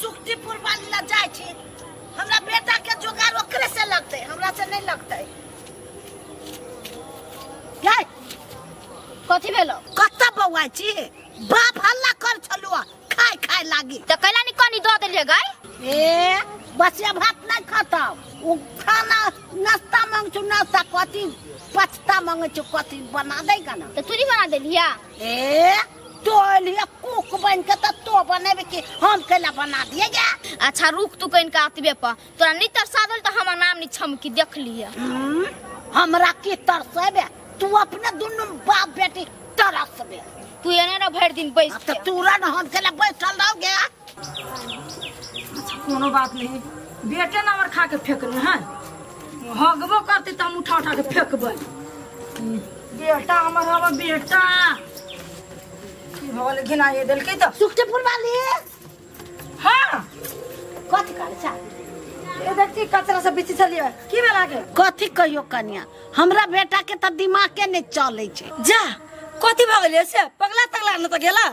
सुखतीपुर वाली ला जाइ छी। हमरा बेटा के जोगार ओकरे से लगतै, हमरा से नहीं लगतै। गै कथी भेलो? कत्ता बौआइ छी? बाप हल्ला कर छलुआ खाय खाय लागी। त कैला नी कनी दऽ देलियै गै? ए बसिया भात नहीं खाता, उ खाना नाश्ता मांग छु, नाश्ता कथी पचता मांगे छु, कथी बना देगा ना। त तू बना देलिया? ए तो लिया कुक बन के त तो बनेबे कि हम कैला बना दिए गे? अच्छा रुक तू कइन का आतबे पर तोरा नी तरसा देल त हमर नाम नी छमकी देख लिया। हमरा की तरसेबे? तू अपने दुनू बाप बेटी तरसबे। तू एने ना भर दिन बैस त तुरंत हम कैला बैठल रहो गे। अच्छा कोनो बात नहीं, बेटे ना हमर खा के फेंकने है, हगबो करते त हम उठा उठा के फेंकबै। बेटा हमर हमर बेटा की भगल घिना ये देलकै त सुखटीपुर वाली। हां कथी करै छ? ए देखी कचरा सब बिछि छलिए की भेला के? कथी कहियो कनिया, हमरा बेटा के त दिमाग के नहीं चलै छै। जा कथी भ गेलै से? पगला तगला न त गेला?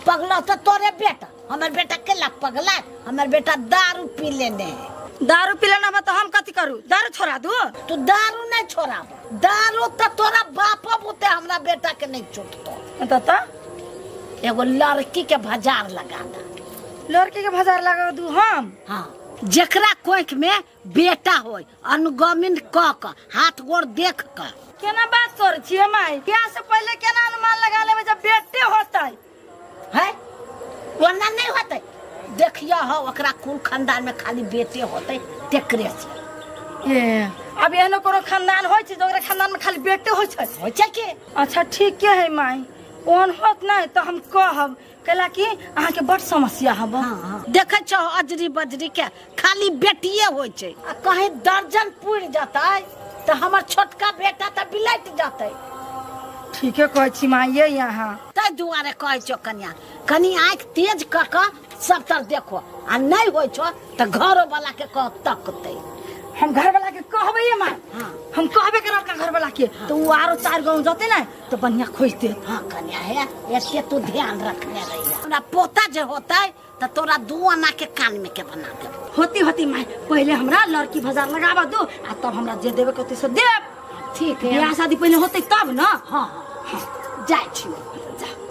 पगला त तोरे बेटा, हमर बेटा केला पगला? हमर बेटा दारू पी लेने है। दारू पी लेना त हम कथी करू? दारू छोड़ा दू? तू दारू नहीं छोड़ाब, दारू त तोरा बाप बुते हमरा बेटा के नहीं छूटतो। त एगो लड़की के बाजार लगा दा। लड़की के बाजार लगा दू हम? हाँ, जेकरा कोख में बेटा होय अनुगमन क क हाथ गोड़ देख क। केना बात कर छियै माई? बियाह से पहले केना अनुमान लगा लेबै जब बेटे होतै? है ओना नहीं होतै। देखियो हो ओकरा कुल खानदान में खाली बेटे होतै तेकरे से। ए अब एहनो कोनो खानदान होय छै जे ओकरा खानदान में खाली बेटे होय छै? होय छै की? अच्छा ठीक के है माई, ओहन होत नहीं तो हम कहब कैला कि अहाँ के बड़ समस्या हब। हाँ, देखे छो अजरी बजरी के खाली बेटिए होय छै, आ कहीं दर्जन पुर जतै त हमर छोटका बेटा त बिलट जतै। ठीके कहै छी माई ये यहाँ तै दुआरे कहै छो कन्या कनी आँख तेज क क सब तर देखो, आ नहीं होय छो त घरो वाला के कह तकतै। हम घर वाला के कहबै ये माई? हाँ। हम कहबे करब अपना घर वाला के। हाँ। तो उ आरो चार गाँव जते ना तो बढ़िया खोज देत। हाँ कन्या है एते तू ध्यान रखने रहिया। हमरा पोता जे होतै त तोरा दू आना के कान में के बना देबो। होती होती माई पहले हमरा लड़की बाजार लगाबा दू आ तब हमरा जे देबे कते से देब। ठीक है, बियाह शादी पहले होतै तब ना। हाँ हाँ जाइ छी।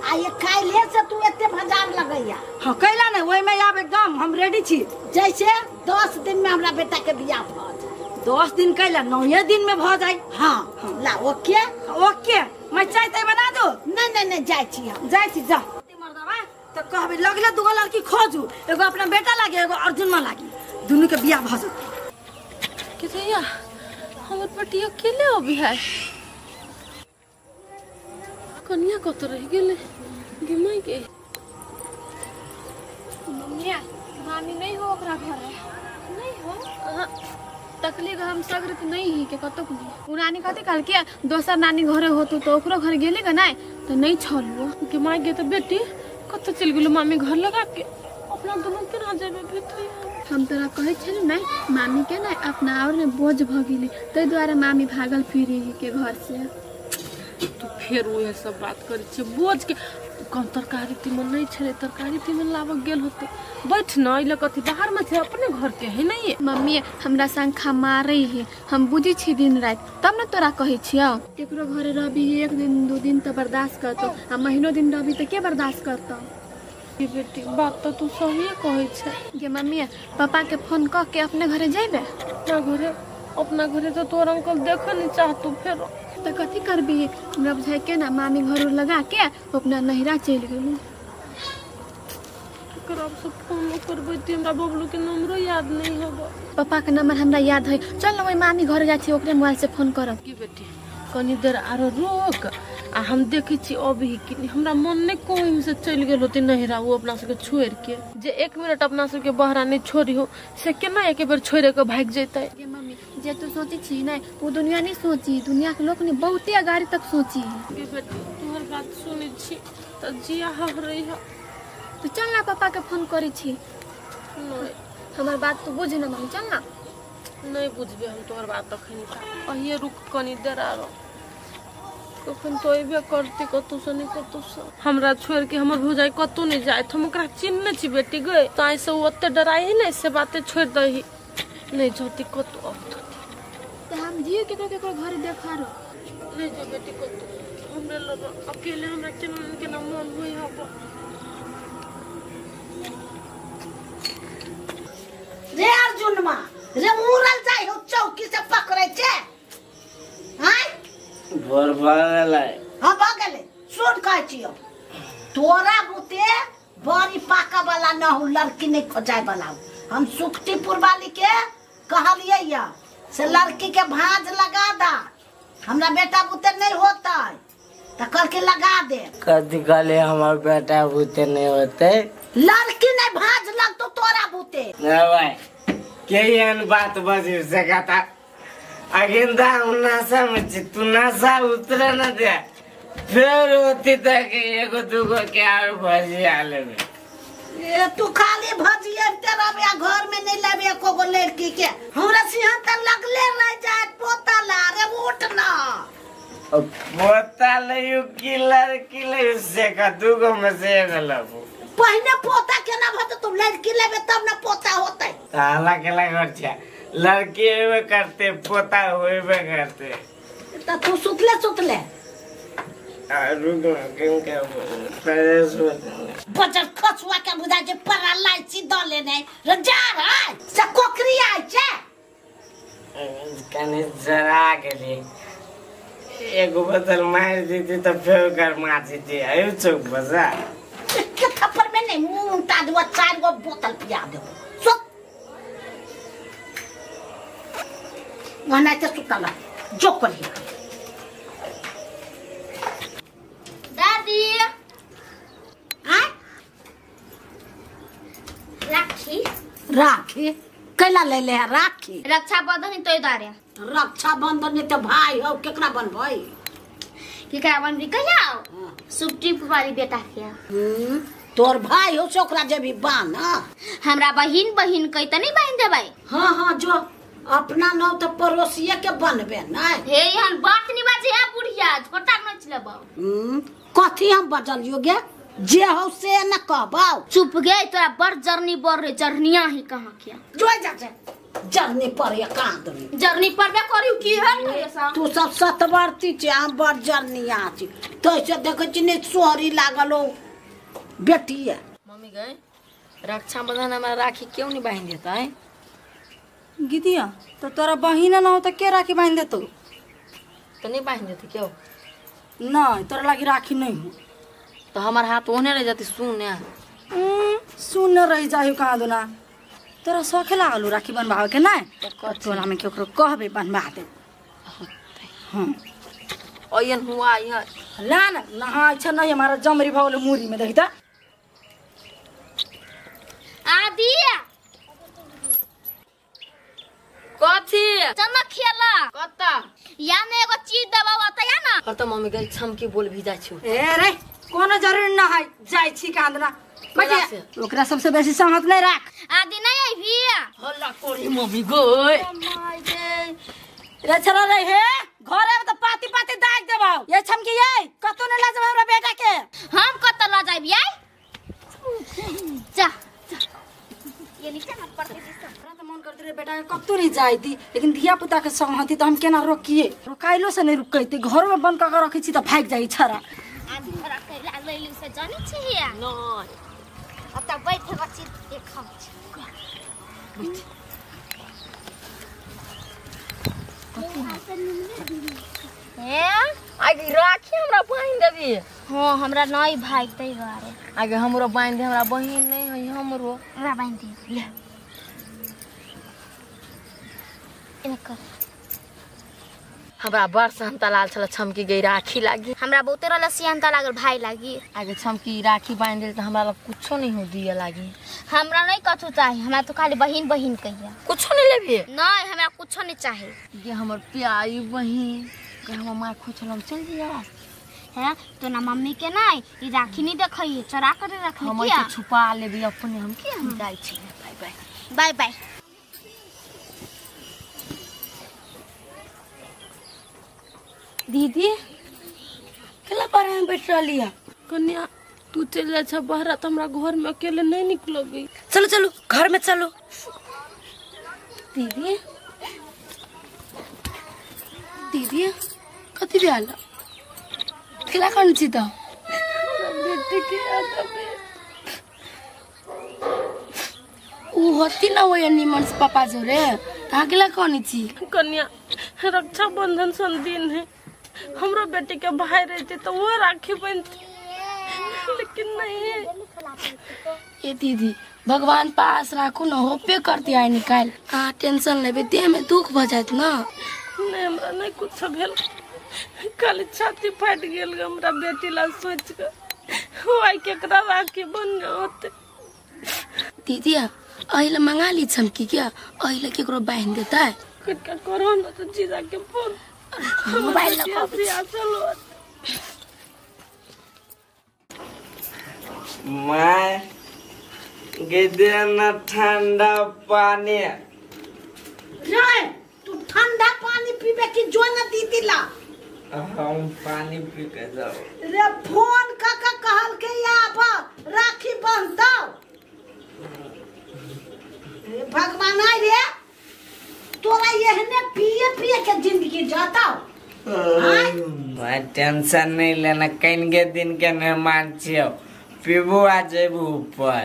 आ ये काल्हे से तू एते बाजार लगैया? हाँ कैला नहीं, ओहि में आब एकदम हम रेडी छी। जैसे 10 दिन में हमरा बेटा के बियाह भ जाए। 10 दिन कैला 9 दिन में भ जाए। हाँ ला ओके ओके मैं चाय ताय बना दू? नहीं नहीं नहीं जाइ छी हम। जाइ छी जा। मर्दवा त कहबे लगले दूगो लड़की खोजू, एगो अपना बेटा लागे एगो अर्जुन में लागी, दुनू के बियाह भ जतै। के भैया हमर बेटी अकेले अभी है, कन्या कत रह गेलै गे माई के? मम्मिया मामी नहीं हो ओकरा घर नहीं हो। तकलीफ हम सगरे तो नहीं ही के कतौ नहीं। उ नानी कथी कहलकै दोसर नानी घरे होतौ तो ओकरो घर गेले ग नहीं तो नहीं छलौ। के माई गे त बेटी कत चल गेलो मामी घर लगा के? अपना दुनू केना जेबे भीतरी? हम तोरा कहै छलु नहीं मामी के नहीं अपना और ने बोझ भ गेलै तै दुआरे मामी भागल फिरे के घर से। तू फेर उहे सब बात करै छै बोझ के। कम तरकारी तीमन नहीं छलै, तरकारी तीमन लाबऽ गेल होतै। बैठ न अइले कथी बाहर में छै अपने घर के है नहीं। मम्मी हमरा संग खमारै है, हम बुझै छी दिन राति तब न तोरा कहै छियौ। केकरो घरे रहबी 1 दिन 2 दिन त बर्दाश्त करतौ, आ महीनो दिन रहबी त के बर्दाश्त करतौ? गे बेटी बात त तू सहिए कहै छै। गे मम्मी पापा के फोन क के अपने घरे जइबे? अपना घरे? अपना घरे त तोर अंकल देखऽ नहीं चाहतौ फेर। त कथी करबी? हमरा बुझाइ के ना मामी घर लगा के अपना नहिरा चलि गेलू। केकरा से फोन करबै त हमरा बबलू के नंबरो याद नहीं हबो। पापा के नंबर हमरा याद है, चल ना ओहि मामी घर जाइ छी ओकरे मोबाइल से फोन करब। की बेटी कनी देर आरो रोक आ हम देखै छी अभी कि हमरा मन नहीं कोई से चलि गेल होतै नहिरा ओ अपना सबके छोड़ि के। जे 1 मिनट अपना सबके बहरा नहीं छोड़ी हो से केना एक बेर छोड़ि के भागि जैतै? गे मम्मी जे तू सोचै छी नहीं ओ दुनिया नहीं सोची, दुनिया के लोग ने बहुते अगाड़ी तक सोची। गे बेटी तोहर बात सुनै छी त जिया हहरै है। तू चल ना पापा के फोन करै छी। हमर बात तू बुझ ना मम्मी, चल ना। नहीं बुझबे हम तोहर बात अखन, अहिए रुक कनी देर आरो। कखन तो अयबे करती कतौ से नहीं कतौ से। हमरा छोड़ के हमर भौजाई कतौ नहीं जाए, हम ओकरा चिन्हने छी बेटी गई, ताई से उ ओते डराई है ने, से बातें छोड़ दही नहीं जती कतौ अब तो हम जियो केकरो केकरो घर देखा रो नहीं जो बेटी कतौ हमरे लग अकेले हमरा केना केना मन होई हब। रे अर्जुन मां रे उड़ल जाय हो चौकी से पकड़े छे हां भोर भर गेलै। हां भ गेलै। सुन कहै छियौ तोरा बुते बड़ी पाका वाला न हो लड़की नहीं खोजाय वाला हो। हम सुखटीपुर वाली के कहलियै या से लड़की के भांज लगा दा, हमरा बेटा बुते नहीं होता है तो कल के लगा दे। कथी कहले हमर बेटा बुते नहीं होते? लड़की नहीं भांज लग तो तोरा बुते नहीं भाई के एहन बात बजी सकता अगिंदा हम नशा में छी, तू नशा उतरे न दे फिर होती तक एगो दूगो के आर भजिया लेबे। ए तू खाली भजिए तेरा बिया घर में नहीं लेबे एको गो लड़की के, हमरा सिंह त लगले रह जाए पोता ला। रे उठ ना पोता लयू की लड़की लयू से का दूगो में से एगो लेबो। पहिने पोता केना भत तू लड़की लेबे तब ना पोता होतै। ताला केला घर छै लड़की होबे करते पोता होबे करते। त तू सुतले सुतले रुक केम के पहले सुतले बजर खसुआ के बुझा जे परालाइसी द लेने रे जा रे से कोकरी आइ छै कने जरा गेली एगो बोतल मार दीती तो फिर गरमा जीती। आयु चौक बजा के थप्पड़ में नहीं मुंह उल्टा दो चार गो बोतल पिया दो सुत वना ते सुतला जो करी। दादी हां राखी राखी कैला ले ले राखी? रक्षाबंधन तो दारे रक्षाबंधन तो भाई हो केकरा बनबै? केकरा बनबी कहिया? सुखटीपुर वाली बेटा के। तोर भाई हो से ओकरा जेबी बान। हमरा बहिन बहिन कहि त नहीं बांध देबै। हां हां जो अपना नौ तो पड़ोसिए के बनबे नै। हे एहन बात नहीं बाजे है बुढ़िया छोटा नोच लेबौ। कथी हम बजलियो गे जे हो से न कहबौ। चुप गे तोरा बड़ जरनी बर रे जरनिया ही कहां के जो जा जा जरनी पर या कहां दनी जरनी परबे करियो की हन कहियो तू सब सतवर्ती छी हम बड़ जरनिया छी तो ऐसे देखै छी ने सोहरी लागल हो बेटी है। मम्मी गए रक्षाबंधन हमरा राखी क्यों नहीं बांध देता है? गिदिया तो तोरा बहिन न हो तो के राखी बांध देतो? तो नहीं बांध देते क्यों? नहीं तोरा लागी राखी नहीं हो तो हमार हाथ ओने रह जाती सुने सुन रह जाहि कहाँ दुना तोरा शौखे लागल राखी बनवावे के नहीं टोला में केकरो कहबे बनवा दे। हां ओयन हुआ यह ला ना नहा अच्छा नहीं हमारा जमरी भवल मुरी में देखता आदि कथी चमक खेला कत्ता या ने एगो चीज दबावा त या ना हर त मम्मी गई छमकी बोल भी जाइ छु। ए रे कोनो जरूरी ना है जाइ छी कांदना बैठ ओकरा सबसे बेसी संगत नहीं राख। आदि नहीं आइभी हल्ला कोरी मम्मी गई माय गे रे छरा रे हे घरे में त पाती पाती दाग देबाउ ये छमकी ये कतो न ला जाब हमरा बेटा के। हम कत ला जाइब याई जा ये नीचे ना पड़ते हमरा त मन करते रे बेटा के कतो नहीं जाइती लेकिन धिया पुता के संग हती त हम केना रोकिए रोकाइलो से नहीं रुकैती घर में बंद कर के रखै छी त भाग जाई छरा। आदि थोड़ा कैला लैलु से जानै छी या नहीं अब त बैठ के चीज देखब छी बैठ हे आगे राखी हमरा बांध देबी? हां हमरा नहीं भाई तै दुआरे आगे हमरो बांध दे हमरा बहिन नहीं है हमरो हमरा बांध दे ले एना कर। हमरा बड़ सहनता लाल छल छमकी गई राखी लागी हमरा बहुते रहल सिहनता लागल भाई लागी। आगे छमकी राखी बांध देल त हमरा लग कुछो नहीं हो दिया लागी। हमरा नहीं कछु चाही हमरा तो खाली बहिन बहिन कहिया। कुछो नहीं लेबी? नहीं हमरा कुछो नहीं चाही। गे हमर प्यारी बहिन के हमर मां खोजल हम चल जिया है तो ना मम्मी के नहीं ई राखी नहीं देखई चोरा कर रखनी हम किया ऐसे छुपा लेबी अपने हम की हम जाइ छी। Bye bye bye bye. दीदी केला पर में बैठ रहली है। कन्या तू चल जा छ बहरा त हमरा घर में अकेले नहीं निक लगी। चलो चलो घर में चलो। दीदी दीदी कथी भेल? केला कन छी त? बेटी के याद आबे। उ होती ना वो निमन से पापा जोरे त केला कन छी? कन्या रक्षाबंधन सन दिन है, हमरो बेटी के भाई रहते तो वो राखी बनती, लेकिन नहीं। ए दीदी भगवान पास राखू न, होपे करती आइ निकाल। कहाँ टेंशन लेबे, देह में दुख भ जात ना। नहीं हमरा नहीं कुछ भेल, खाली छाती फाट गेल हमरा बेटी ला सोच के। आई केकरा राखी बन होते। दीदी अहिला मंगा ली छमकी क्या? अहिला केकरो बांध देता है। क्या करो ना तो जीजा के फोन मोबाइल लगा। मैं गे ठंडा पानी। रे तू ठंडा पानी पीबे की जो ना दीदी ला? हम पानी पी के जाओ। रे फोन काका कहल के आब राखी बांधतो। भगवान आय रे तोरा एहने पिए पिए के जिंदगी जाता। मैं टेंशन नहीं लेना, कहीं के दिन के मेहमान छियो, पीबू आ जेबू ऊपर।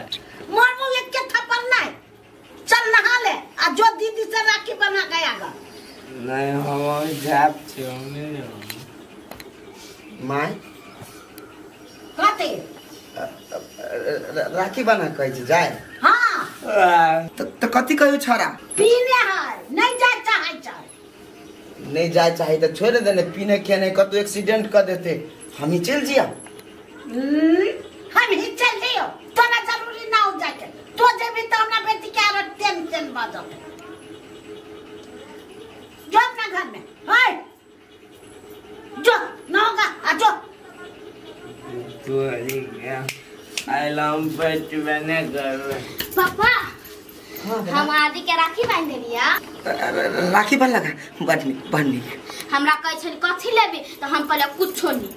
मरबू एक के थप्पड़ नहीं। चल नहा ले आ जो दीदी से राखी बना के आगा। नहीं हम जाप छियो नहीं। My कते राखी बना कहै छै जाय? हां त कथी कहू छोरा? पीने है नहीं जाय चाहे छै। नहीं जाय चाहे त छोड़ देने, पीने के नहीं कतौ एक्सीडेंट कर देते हम ही चल जिया। हम ही चल जियो, तोरा जरूरी ना हो जाके। तो जेबी त हमरा बेटी के आर टेंशन बाजत। जो अपना घर में हाय जो ना होगा आ जो। तोरी गया I love बच बने घर में। पापा हम आदि के राखी बांध देलिया। राखी बांध लगा बड़ नीक बड़ नीक। हमरा कहै छल कथी लेबे त हम कहलियै कुछो नहीं।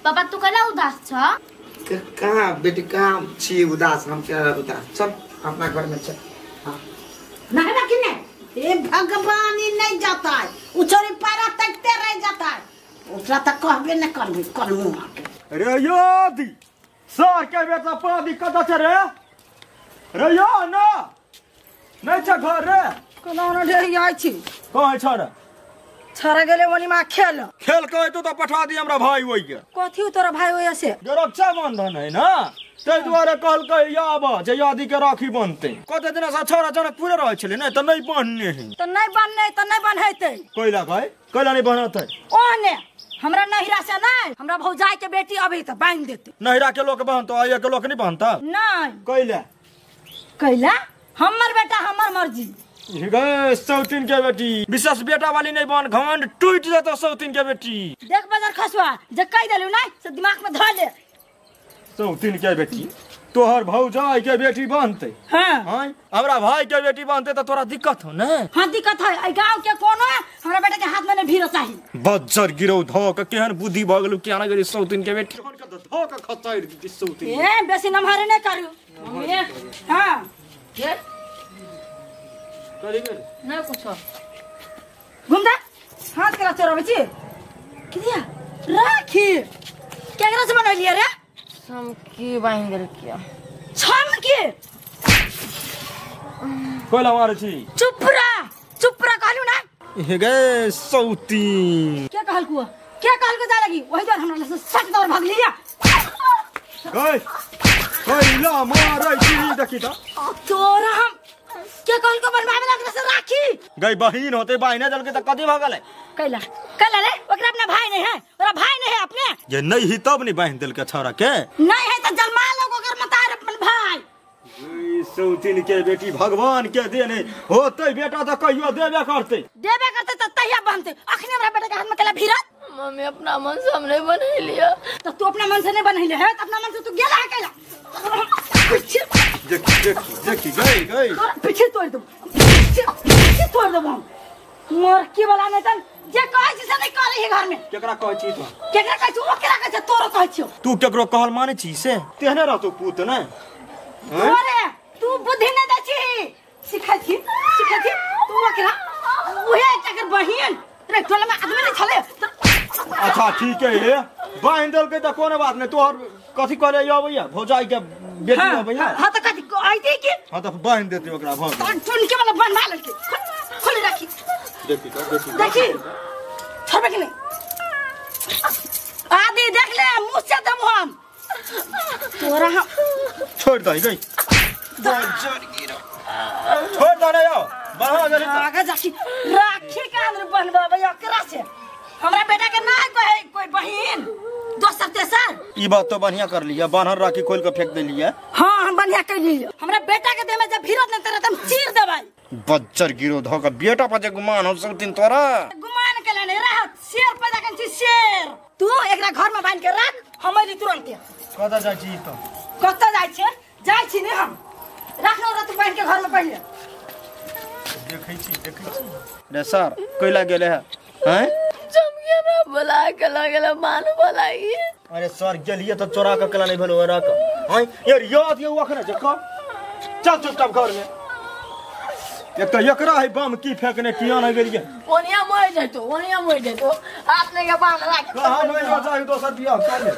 पापा तू कला उदास छ? कहाँ बेटी कहाँ छी उदास? हम क्या उदास, चल अपना घर में चल। हाँ नहबा कि नहीं? ए भगवान ही नहीं जाता है, उछोरी पारा तकते रह जाता है। ओकरा त कहबे न करबे करमु आके। रे योदी सर के बेटा पादी कत छै रे? रे यो ना नहीं छ घर रे? कोना ना ढेरी आइ छी। कहाँ छ रे? छरा गेले ओनी मा खेल खेल के तो पठा दी हमरा भाई ओइ के। कथी तोरा भाई ओइ से? जे रक्षाबंधन है ना तै दुआरे कहलकै आब जे यादी के राखी बनते। कते दिन से छोरा जनकपुरे रहै छलै नै त नै बन्हने है। त नै बनने त नै बनहेतै। कैला भाई कैला नै बनतै? ओने हमरा नहिरा से नै, हमरा भौजाई के बेटी अभी त बांध देते। नहिरा के लोक बांधतो आइए के लोक नै बांधता? नै। कैला? कैला हमर बेटा हमर मर्जी। गए सौतीन के बेटी विशेष बेटा वाली नहीं बन, घमंड टूट जाता सौतीन के बेटी। देख बाजार खसुआ जे कह देलु नै से दिमाग में धर ले। सौतीन के बेटी तोहर भौजाई के बेटी बनते। हां हां हमरा भाई के बेटी बनते त तोरा दिक्कत हो ने? हां दिक्कत है। ए गांव के कोनो हमरा बेटा के हाथ में न भीड़ चाही। बज्जर गिरौ ध के केहन बुद्धि भ गेलु के आना गेली सौतीन के बेटी के ध के खचाइर दी सौतीन। ए बेसी नमहरे नै करू मम्मी। हां के करी गेल ना कुछ घुम दे हाथ करा चोराबै छी की दिया राखी केकरा से बनैलिए रे? हम की बांध गेल किया छम के कोला मारै छी? चुप रह चुप रह कहलु ना। हे गे सौतीन के कहलकु? के कहलकु जा लगी ओही दुआरे हमरा से सट दौड़ भगलिया। गई कोइला मारै छी देखी त तोरा हम के कहलको बनवावे लगला से राखी। गई बहिन होते बहिने दल के त कथी भ गेलै? कैला कैला रे ओकरा अपना भाई नहीं है, ओकरा भाई नहीं है अपने। जे नहीं ही तब नहीं बहिन दल के छोरा के नहीं है त जलमा लोग ओकर मतार अपन भाई। गई सौतीन के बेटी भगवान के देने होते बेटा त कहियो देबे करते। देबे करते त तहिया बनते। अखने हमरा बेटा के हाथ में कैला भीरत? मम्मी अपना मन से हम नहीं बनैलिया। त तू अपना मन से नहीं बनैले है त अपना मन से तू गेला है कैला? देखी देखी देखी गई गई तोरा पीछे तोड़ देबो, पीछे तोड़ देबो हम। मोरकी वाला नहीं तन जे कहै छी से नहीं करे है घर में। केकरा कहै छी तू? केकरा कहै छी? ओकरा कहै छी, तोरो कहै छियो। तू केकरो कहल मानै छी से? तेहने रहतो पूत ने। तोरे तू बुद्धि नहीं दै छी, सिखै छी सिखै छी तू ओकरा उहे एकर बहिन रे टोला में आदमी नहीं छले। अच्छा ठीक है हे बहिन देलकै त कोनो बात नहीं। तोहर कथी करे अबैया भौजाई के बेटी अबैया? हां त कथी आइते की? हां त बहिन देती ओकरा भौ तन चुन के वाला बनवा लेलकै। खोले राखी देखी त देखी देखी छोड़बे कि नहीं? आदि देख ले मुंह से दम हम तोरा हम छोड़ दही गई छोड़ दे रे यो बढ़ा जल्दी आगे जाकी राखी के अंदर बनवाबे ओकरा से। हमरा बेटा के ना कहे कोई बहिन दोसर तेसर। ई बात तो बढ़िया कर लिया, बान्हर राखी खोल के फेंक देलिए। हां हम बढ़िया कर लियो। हमरा बेटा के देह में जब भिरत न तेरा हम चीर देबै। बच्चर गिरो धो के बेटा पर जे गुमान हो सब दिन तोरा गुमान के लेने रहत शेर पैदा कन छी शेर। तू एकरा घर में बांध के राख, हम अइली तुरंत। कत जाय छी त? कत जाय छी? जाय छी ने हम। राख न तू बांध के घर में पहिले। देखै छी देखै छी रे सर कैला गेले है हैं? जमिया में बोला के लगल मानु बोलाई। अरे सर गेलिए त चोरा के केला नहीं भेलो रख हैं यार याद ये अखने जक चल चुपचाप घर में। एक तो एकरा है बम की फेंकने किया नहीं गेलिए। ओनिया मर जैतो, ओनिया मर जैतो। आपने के बांध राख कहां नहीं हो जाई दोसर बियाह कर ले।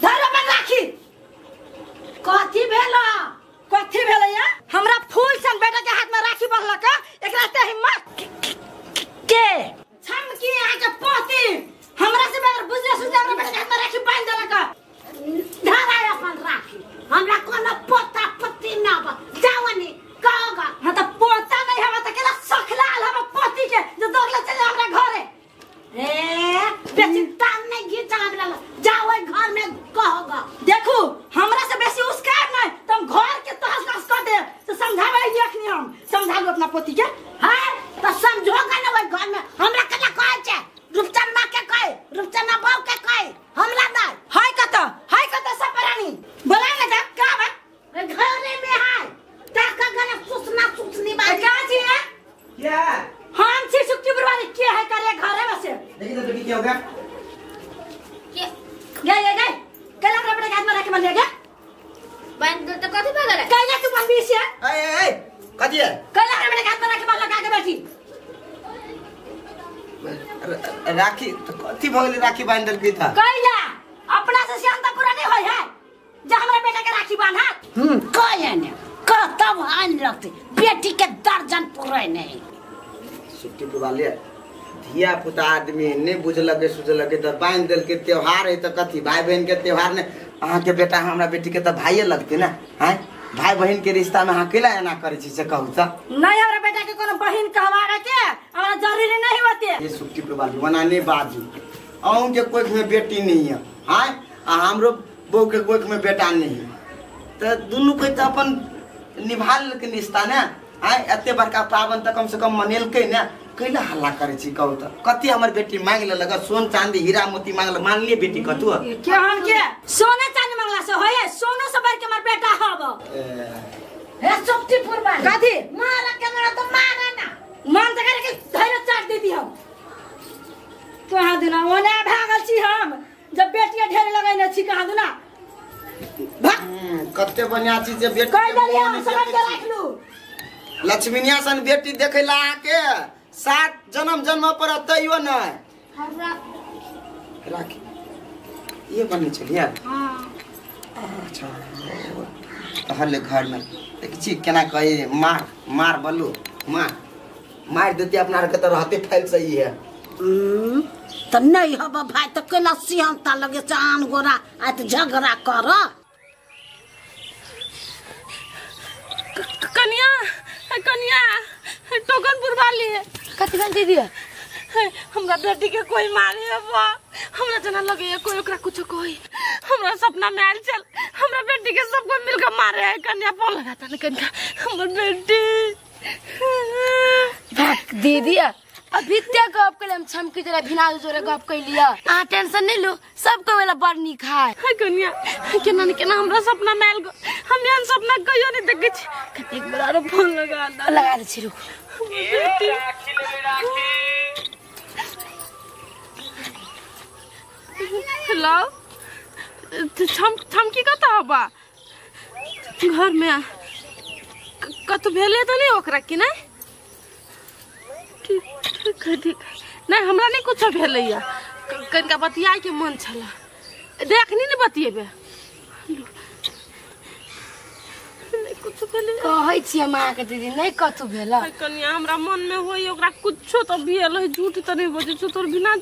धर अपन राखी। कथी भेल? कथी भेल या? हमरा फूल सन बेटा के हाथ में राखी बंधलक एकरा ते हिम्मत के छमकी अहाँ के पोती हमरा से बगैर बुझले सुझले हमरा बेटा के हाथ में राखी बांध देलक। धरा अपन राखी, हमरा कोनो पोता पति ना बा। जावनी कहोगा। हां त पोता नहीं हवा त केला सखलाल हवा पोती के जो दौड़ले चले हमरा घरे। ए बेसी तान नहीं घीचा हमरा जाओ घर में कहोगा। देखू हमरा से बेसी उसकार नहीं तुम घर के तहस नहस कर दे तो समझाबै अखनी हम समझालू अपना पोती के। हां त समझोगा ना ओइ घर में हमरा केला कहै छै? रूपचंद मां के कहे, रूपचंद बाबू के कहे, हमरा नहीं। हाय कत हाय कत सब प्राणी बोला ना जा का बा घरे में है ताका गने सुसना सुसनी बात का छी है क्या? हम छी सुक्ति बुरवारी के है करे घरे में से। देखी तो बेटी क्या हो गया? के गए गए गए कल हमरा बेटा के हाथ में राखी बांध गया। बांध दे त कथी भऽ गेलै? कैला तू बनबी से? ए ए ए कथी है? कल हमरा बेटा के हाथ में राखी बांध लगा के बैठी। राखी तो कथी भऽ गेलै? राखी बांध देलकै था कैला अपना से सियान त पूरा नहीं होय है जे हमरा बेटा के राखी बांधा। कहे ने कतब आन रखते बेटी के दर्जन पूरे नहीं। सुट्टी वाले धिया पुता आदमी नहीं बुझलक सुझलक त बांध देलकै। त्योहार है त कथी भाई बहन के त्योहार ने अहाँ के बेटा हमरा बेटी के त भाइये लगते ना हैं? भाई बहन के रिश्ता में अहाँ केला एना करै छी से कहू त? नहीं हमरा बेटा के कोनो बहन कहवावे के हमरा जरूरी नहीं होते। ये सुट्टी वाली ओना नहीं बाजू, अहूँ के कोख में बेटी नहीं है हैं आ हमरो बहू के कोख में बेटा नहीं है त दुनू के त अपन निभा लेलकै रिश्ता ने हैं? एते बड़का पावन त कम से कम मनेलकै ने, कैला हल्ला करै छी कहू त? कथी हमर बेटी मांगि लेलक? सोन चांदी हीरा मोती मांगल मानलिए बेटी कतू केहन के सोना चांदी मांगला से होय सोनो से बढ़ के हमर बेटा हब। हे सुक्तिपुर वाली कथी मारा के मारा तो मारा ना मान त करे के धैर्य चाट देती हम कहाँ दुना ओना भागल छी हम जब बेटिया ढेर लगैने छी कहाँ दुना भाग। कते बढ़िया छी जे बेटी कह देलिए हम समझ के राख लू। लक्ष्मीनिया सन बेटी देखैला अहाँके 7 जन्म जन्म पर तैयो नहीं हमरा राखी ये बने चलिए। हां अच्छा तहले घर में देखै छी केना कहे मार मार बलू मार मार देती अपना के त रहते फैल सही है। त नहीं हब भाई त केला सिहंता लगे चान गोरा आ त झगड़ा कर। कन्या कन्या टोकनपुर वाली है। कथी भेल दीदी? हमरा बेटी के कोई मारे बा, हमरा जना लगे कोई ओकरा कुछ कोई हमरा सपना में आयल चल हमरा बेटी के सब कोई मिलकर मारे है। कन्या फोन लगाता न कन्या हमर बेटी भाग दीदी अभी ते गप कइले हम छमकी जरा भिना जोरे गप कइलिया। अहाँ टेंशन नहीं लो, सब को वाला बड़ नीक है। कनिया केना न केना हमरा सपना में आयल, हम एहन सपना कहियो नहीं देखे छी। एक बार आरो फोन लगा दा। लगा दे छी, रुक। हेलो, छमकी कतऽ हबा? घर में कतौ भेले तऽ नहीं ओकरा कि नहीं? ठीक ठीक ठीक, नहीं हमरा नहीं कुछो भेलैया, कनिका बतियाए के मन छला, देखनी नहीं बतियेबे। नहीं कुछो भेलै। कहै छी हम अहाँके दीदी, नहीं कतौ भेला। कनिया हमरा मन में होई ओकरा कुछो तऽ भेल है, झूठ तऽ नहीं बजै छौ तोर बिना।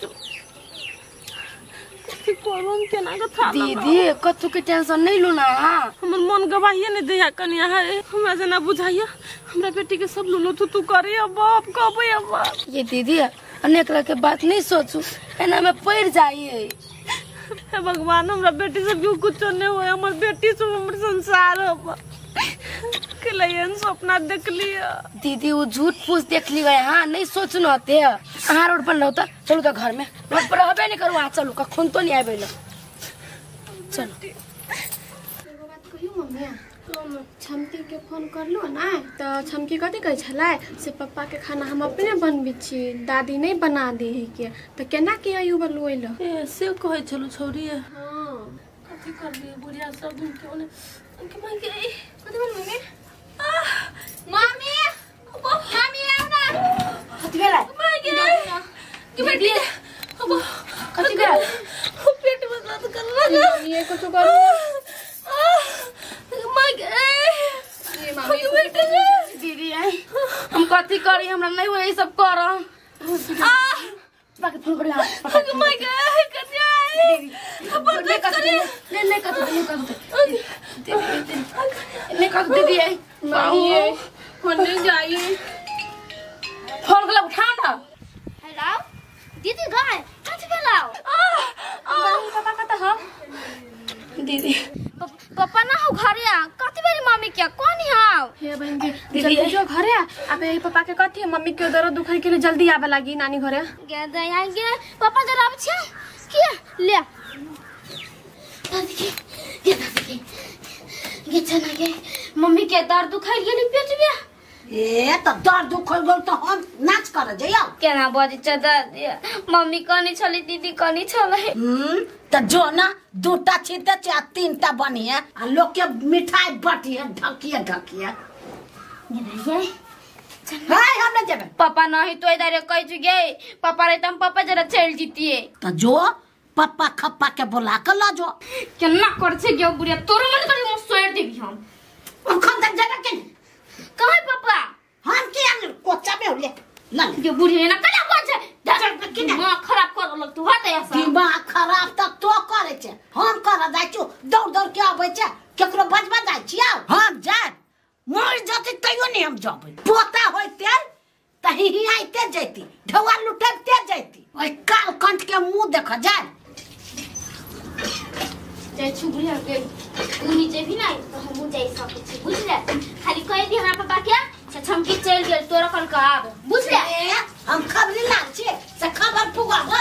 दीदी कतौ के टेंशन नहीं लो ना, हमर मन गवाहिए नहीं दैया कनिया है, हमरा जेना बुझाइया हमरा बेटी के सब लुलु थुतु करे बाप कहबै बाप। ये दीदी अनेक तरह के बात नहीं सोचू, एना में पड़ जाइए। हे भगवान, हमरा बेटी सब क्यों कुछ नहीं होए, हमर बेटी सब हमर संसार हो। के सपना देख लिया दीदी, वो झूठ फूस देख ली गए। हाँ नहीं सोचू न होते, अहाँ रोड पर रहता, चलू तो घर में रोड पर रहबे नहीं करू, चलू कखन तो नहीं आबे। चलो एगो बात कहियो मम्मी, छमकी के फोन करलू ना तो छमकी कथी कहै छलै से पप्पा के खाना हम अपने बनबै छी, दादी नहीं बना दे है के, तो केना के आई उबर लोइल ए से कहै छलू छौरी। हां कथी करबी बुढ़िया सब दिन के ओने के माई के कथी भेल मम्मी? मम्मी मम्मी आउ ना। कथी भेलै? माई के के बेटी कथी भेल? पेट में दर्द कर रहा है। ये कुछ करू माई के ये मामी दीदी आई हम कथी करी, हमरा नहीं हो ये सब कर। आ पापा के फोन कर। माई के कन्या नहीं कथी नहीं नहीं कथी नहीं कथी नहीं कथी दीदी आई मामी होने जाइए फोन कर उठाओ ना। हेलो दीदी, गाय कथी भेलौ? पापा कतऽ हौ? दीदी पापा ना हो घरे आ, कथी भेल मम्मी के कोन हौ? हे बहन जी जल्दी जो घरे आ, आबे पापा के कथी मम्मी के दर्द दुखै के लिए जल्दी आबे लागी नानी घरे। गे दया गे पापा जरा आबै छै के ले दादी के, गे दादी के गे चना गे मम्मी के दर्द दुखै गेली पेट में। ए त दर्द दुखै गेल त हम नाच कर जइयौ केना बजै छ दादी? मम्मी कनी छलै दीदी कनी छलै। त जो ना दूटा छीते छै आ तीनटा बनिए आ लोक के मिठाई बांटिए ढकिए ढकिए। हाय हम नहीं जेबै। पापा नहीं तो इधर कह छु गे, पापा रे त हम पापा जरा चल जीतिए। त जो पप्पा खप्पा के बोला के ल जो। केना कर छै गे बुढ़िया, तोरो मन करी मुंह सोड़ देबी हम। अखन तक जेबै के कहे पापा? हम की आन कोचा में ले ल गे बुढ़िया ना कना कोन छै दिमाग खराब कर लग तू हट ऐसा। दिमाग खराब त तो करे छै, हम कर जाय छु दौड़ दौड़ के आबै छै, केकरो बजबा जाय छियौ। हम जाय मर जति तैयो नहीं हम जबै, पोता होइते त ही आइते जैती, ढौआ लुटैते जैती। ओइ काल कंठ के मुंह देख जाय जाय छु बुढ़िया के तू नीचे भी नहीं तो हमहू जाय सकै छी बुझले। खाली कहि दी हमरा पापा के से छमकी चलि गेल तोरा कल के आब बुझले। हम खबरी लाल छी से खबर पुगाबो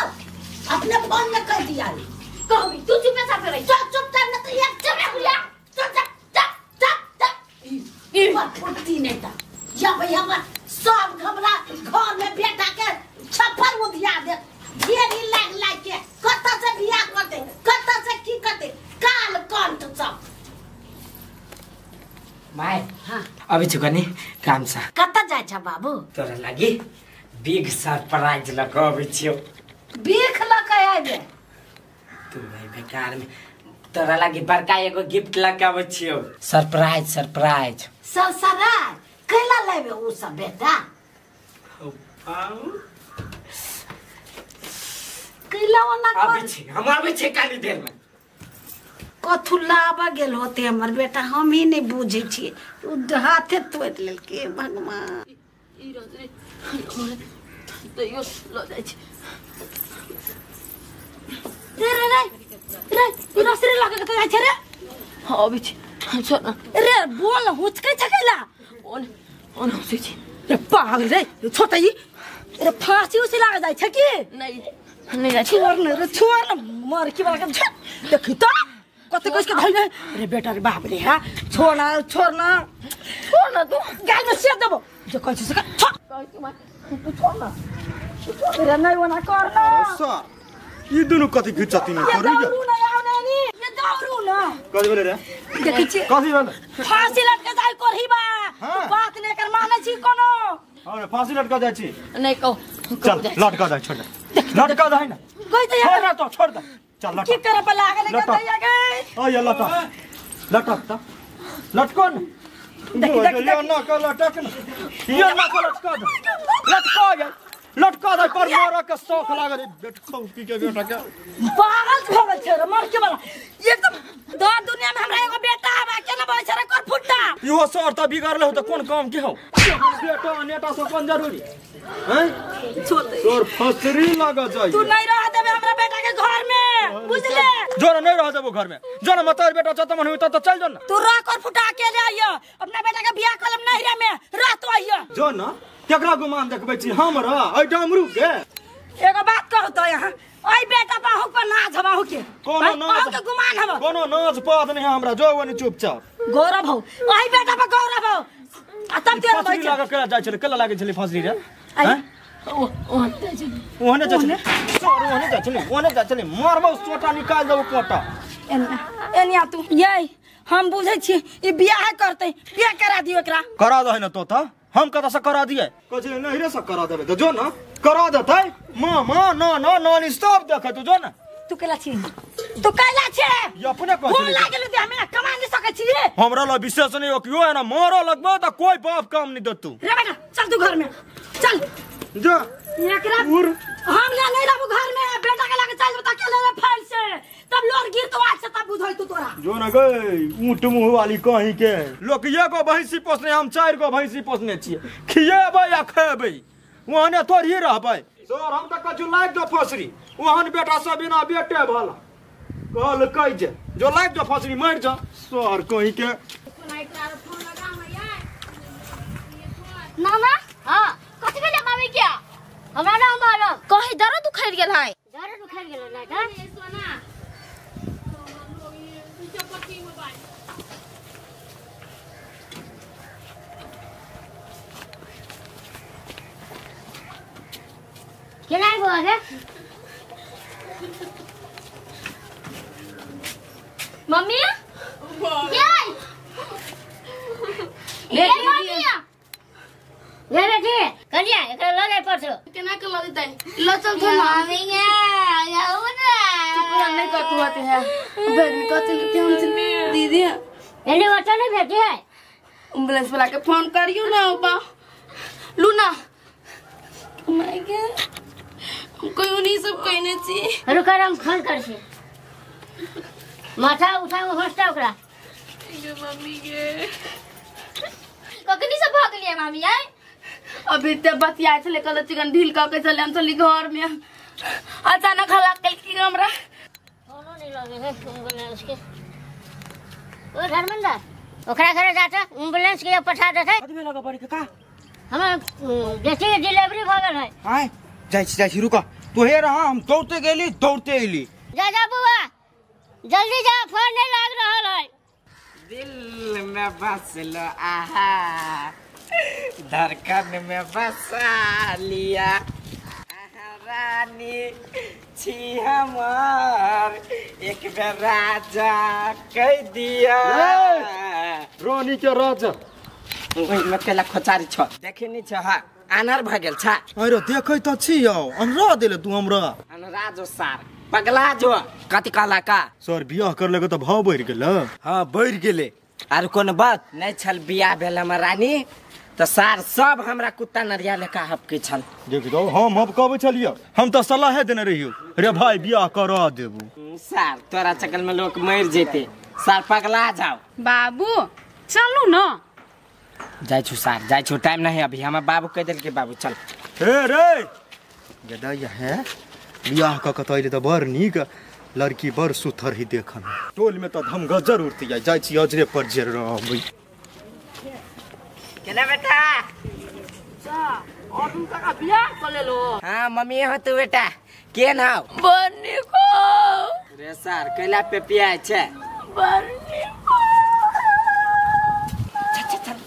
अपने फोन में कह दिया। कहबी तू चुपे चापे रही, चुप चुप चल न तो एक चुप रे बुढ़िया, चुप चुप चुप चुप चुप ई पर फुर्ती नहीं था या भाई हमर सब घबरा घर में बेटा के छप्पर उधिया दे ढेरी लाग लाग के कत से बियाह कर दे कत से की कर दे काल कंठ सब। My हां अभी छु कनी काम सा। कत जाय छ बाबू? तोरा लागी बिग सरप्राइज लक अबै छियौ। बिख लक आबे तू भाई बेकार में तोरा लागी बड़का एगो गिफ्ट लक अबै छियौ। सरप्राइज सरप्राइज सरसराज कैला लेबे उ सब बेटा? कैला ओना अबै छी हम, अबै छी काली देर में। कथू लाबा गेल होते हमर बेटा, हम ही नहीं बुझे छियै, उ हाथे तोड़ि लेलकै भगवान। ई रे तैयो ल जाइ छी रे रे रे रे ई रसरी लगा के जाइ छै रे। हां अबै छी छोड़ न रे, बोल हुचकै छै कैला ओन ओन हँसै छी रे पागल रे, छोड़ त ई रे फांसी उसी लाग जाय छै की नहीं नहीं जाय छोड़ न रे छोड़ न मर की वाला के देखी तो कते कस के धइले रे बेटा रे बाप रे हां छोड़ ना छोड़ ना छोड़ ना तू गाल में से देबो जे कहै छी से छोड़ कहै छी मां तू छोड़ ना छोड़ रे नहीं ओना कर ना सर ई दुनु कथि घिचती न करू दौड़ू ना आउ नानी ये दौड़ू ना कथि भेलै रे देखै छी कथि भेलै फांसी लटके जाय करही बा तू बात नै कर मानै छी कोनो अरे फांसी लटका जाय छी नहीं कहो चल लटका जाय छोड़ दे लटका जाय ना कोई तो छोड़ ना तो छोड़ दे चल लटका की करे पर लागल के दैया गे ओ ये लटक लटक त लटको न देख देख ये ना का लटक न ये ना का लटका दे लटका ये लटका दे पर मारा के शौक लागल बेटको की के बेटा के पागल भ गेल छै रे मर के वाला एकदम दर दुनिया में हमरा एगो बेटा बा केना बजै छै रे कर फुट्टा इहो सर त बिगड़ल हो त कोन काम के हो बेटा नेटा से कोन जरूरी हैं छोड़ दे तोर फसरी लाग जाई तू नहीं रह देबे हमरा बेटा के घर में बुझले जो नहीं रह देबो घर में जो न मतार बेटा छ त मन होई त चल जो न तू रह कर फुटा के ले आइयो अपना बेटा के बियाह कलम नहिरा में रह तो आइयो जो न केकरा गुमान देखबै छी हमरा एहि डमरू के एगो बात कहू तो यहाँ ओइ बेटा बाहु पर नाच हबाहु के कोनो नाच के गुमान हब कोनो नाच पात नहीं हमरा जो वनी चुपचाप गौरव हो ओइ बेटा पर गौरव हो आ तब तेरा फसरी लाग केला जाय छले केला लागे छले फसरी रे हैं ओ ओहने जाय ओहने जाय छले सर ओहने जाय छले ओहने जाय छले मारबौ सोटा निकाल देबौ कोटा एना एनिया तू ये हम बुझै छी ई बियाह करतै बियाह करा दियो एकरा करा दे न तो त हम कत से करा दिए कह नहीं रे से करा देबे तो जो न करा देतै मां मां ना ना नॉन स्टॉप देखे तू जो न तू केला छी तू कैला छे ये अपने कह फोन लागल दे हमें कमा नहीं सकै छी हमरा ला विशेष नहीं हो है ना मारो लगबो त कोई बाप काम नहीं देतू रे बेटा चल तू घर में चल जा एकरा हम ले नहीं रहबो घर में बेटा के लागे चल बता के ले फाइल से तब लोर गिर तो आज से तब बुझै तू तोरा जो न गई ऊंट मुंह वाली कहीं के लोग एगो भैंसी पोसने हम चार गो भैंसी पोसने छिए खिएबै या खेबै ओहने थोड़ी रहबै सर हम त कछु लाग दो फसरी ओहन बेटा सब बिना बेटे भला कहल कहि जे जो लाग दो फसरी मर जा सर कहीं के मामा हां कथि भेलै मामी क्या हमरा ना मारो कहीं दर्द उखड़ गेल है दर्द उखड़ गेल ना का सोना केना बुआ रे मम्मी ये ये मम्मी ये बेटी कनिया एकरा ल जाय परछो केना के ल देतै ल चल थो मम्मी के जाऊ ना चुप नहीं कतु होते है बेटी कथि लेते हम दीदी एने ऑटो नहीं भेटे है एम्बुलेंस वाला के फोन करियो ना बा लू ना my के कोई नहीं सब कहने छी रुक हम फोन कर छी माथा उठा होस्टा ओकरा ये मम्मी के कखनी से भाग लिया मामी आए अभी ते बतिया छले कल चिकन ढील क के चले हम चली घर में अचानक हल्ला कल की हमरा फोनो नहीं लगे है एम्बुलेंस के ओ धर्मेंद्र ओकरा घरे जाता एम्बुलेंस के पठा देते कथि भेल लगा पड़ी के का हमर बेटी के डिलीवरी भ गेल है आय जाय छी रुक तू हे रहा हम दौड़ते गेली दौड़ते एली जा जा बुआ जल्दी जा फोन नहीं लाग रहल है दिल में बस लो आहा धड़कन में बसा लिया आहा रानी छी हमार एक बेर राजा कह दिया रानी के राजा ओहिमे केला खोचारी छ देखे नहीं छ हा आनर भ गेल छ अरे देखै त छी यौ अनरा देले तू हमरा अनरा जो सार पगला जो कथि कहला का सर बियाह कर लेगे त भाव बढ़ि गेल हां बढ़ि गेले आर कोनो बात नहीं छल बियाह भेल हमर रानी त सार सब हमरा कुत्ता नरिया लेखा हपके छल देख दो हम हपकाबै छलियै हम त सलाहे देने रहियो रे भाई बियाह करा देबू सार तोरा चकल में लोग मर जेते सार पगला जाओ बाबू चलू ना जाय छु सार जाय छु टाइम नहीं अभी हमर बाबू कह देल के बाबू चल हे रे गदैया है बियाह क कत अइले त बड़ नीक लड़की बड़ सुथर ही देखन टोल में त धम गजर उड़ती जाय जाय छी अजरे पर जे रहबै केना बेटा जा अर्जुन काका बियाह क लेलो। हां मम्मी हो तू बेटा के नाव बन्नी को रे सर कैला पे पिया छै बन्नी को। चल चल चल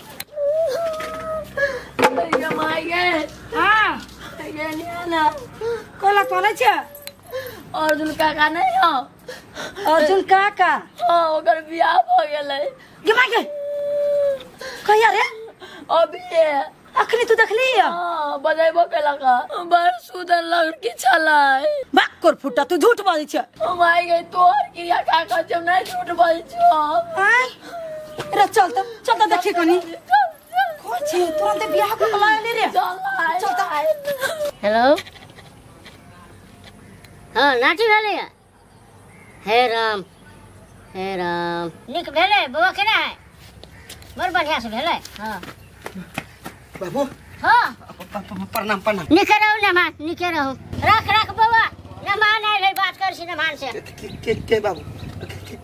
माय गे। हां गे ना कोला चलै छै अर्जुन काका नहीं हो। अर्जुन काका हां ओकर बियाह भ गेलै। गे my गे कहिया रे? अभी अखनी तू देखली? हां बजेबो केलक बड़ सुंदर लड़की छलै। बाक कर फुटा तू झूठ बाजै छ। ओ my गे तोहर क्रिया काका जब नहीं झूठ बाजै छ। आय रे चल त चल त देखि कनी को छी तुरंत बियाह को बुला ले रे। चल चल त। हेलो हां नाटी भेलै। हे राम हे राम नीक भेलै बौआ केना है? बड़ बढ़िया से भेलै। हां बाबू। हां प्रणाम प्रणाम। नीके रहू नमान नीके रहू। रख रख बौआ नमान आयल है बात कर छी नमान से। के बाबू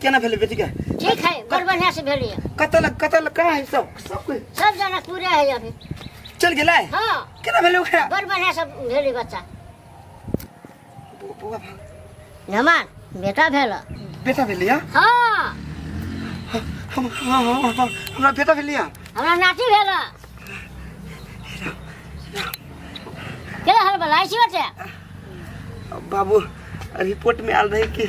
केना भेलै बेटी के? ठीक है बड़ बढ़िया से भेलै। कतऽ कतऽ कहाँ है सब सब कोई? सब जनकपुरे है अभी। चल गेलै? हां केना भेलै ओकरा? बड़ बढ़िया से भेलै बच्चा। बौआ नमान बेटा भेल। बेटा भेलै? हां हम हमरा बेटा भेलै। हमरा नाती भेल। के हल बलाई छी बच्चा? बाबू रिपोर्ट में आल रहे कि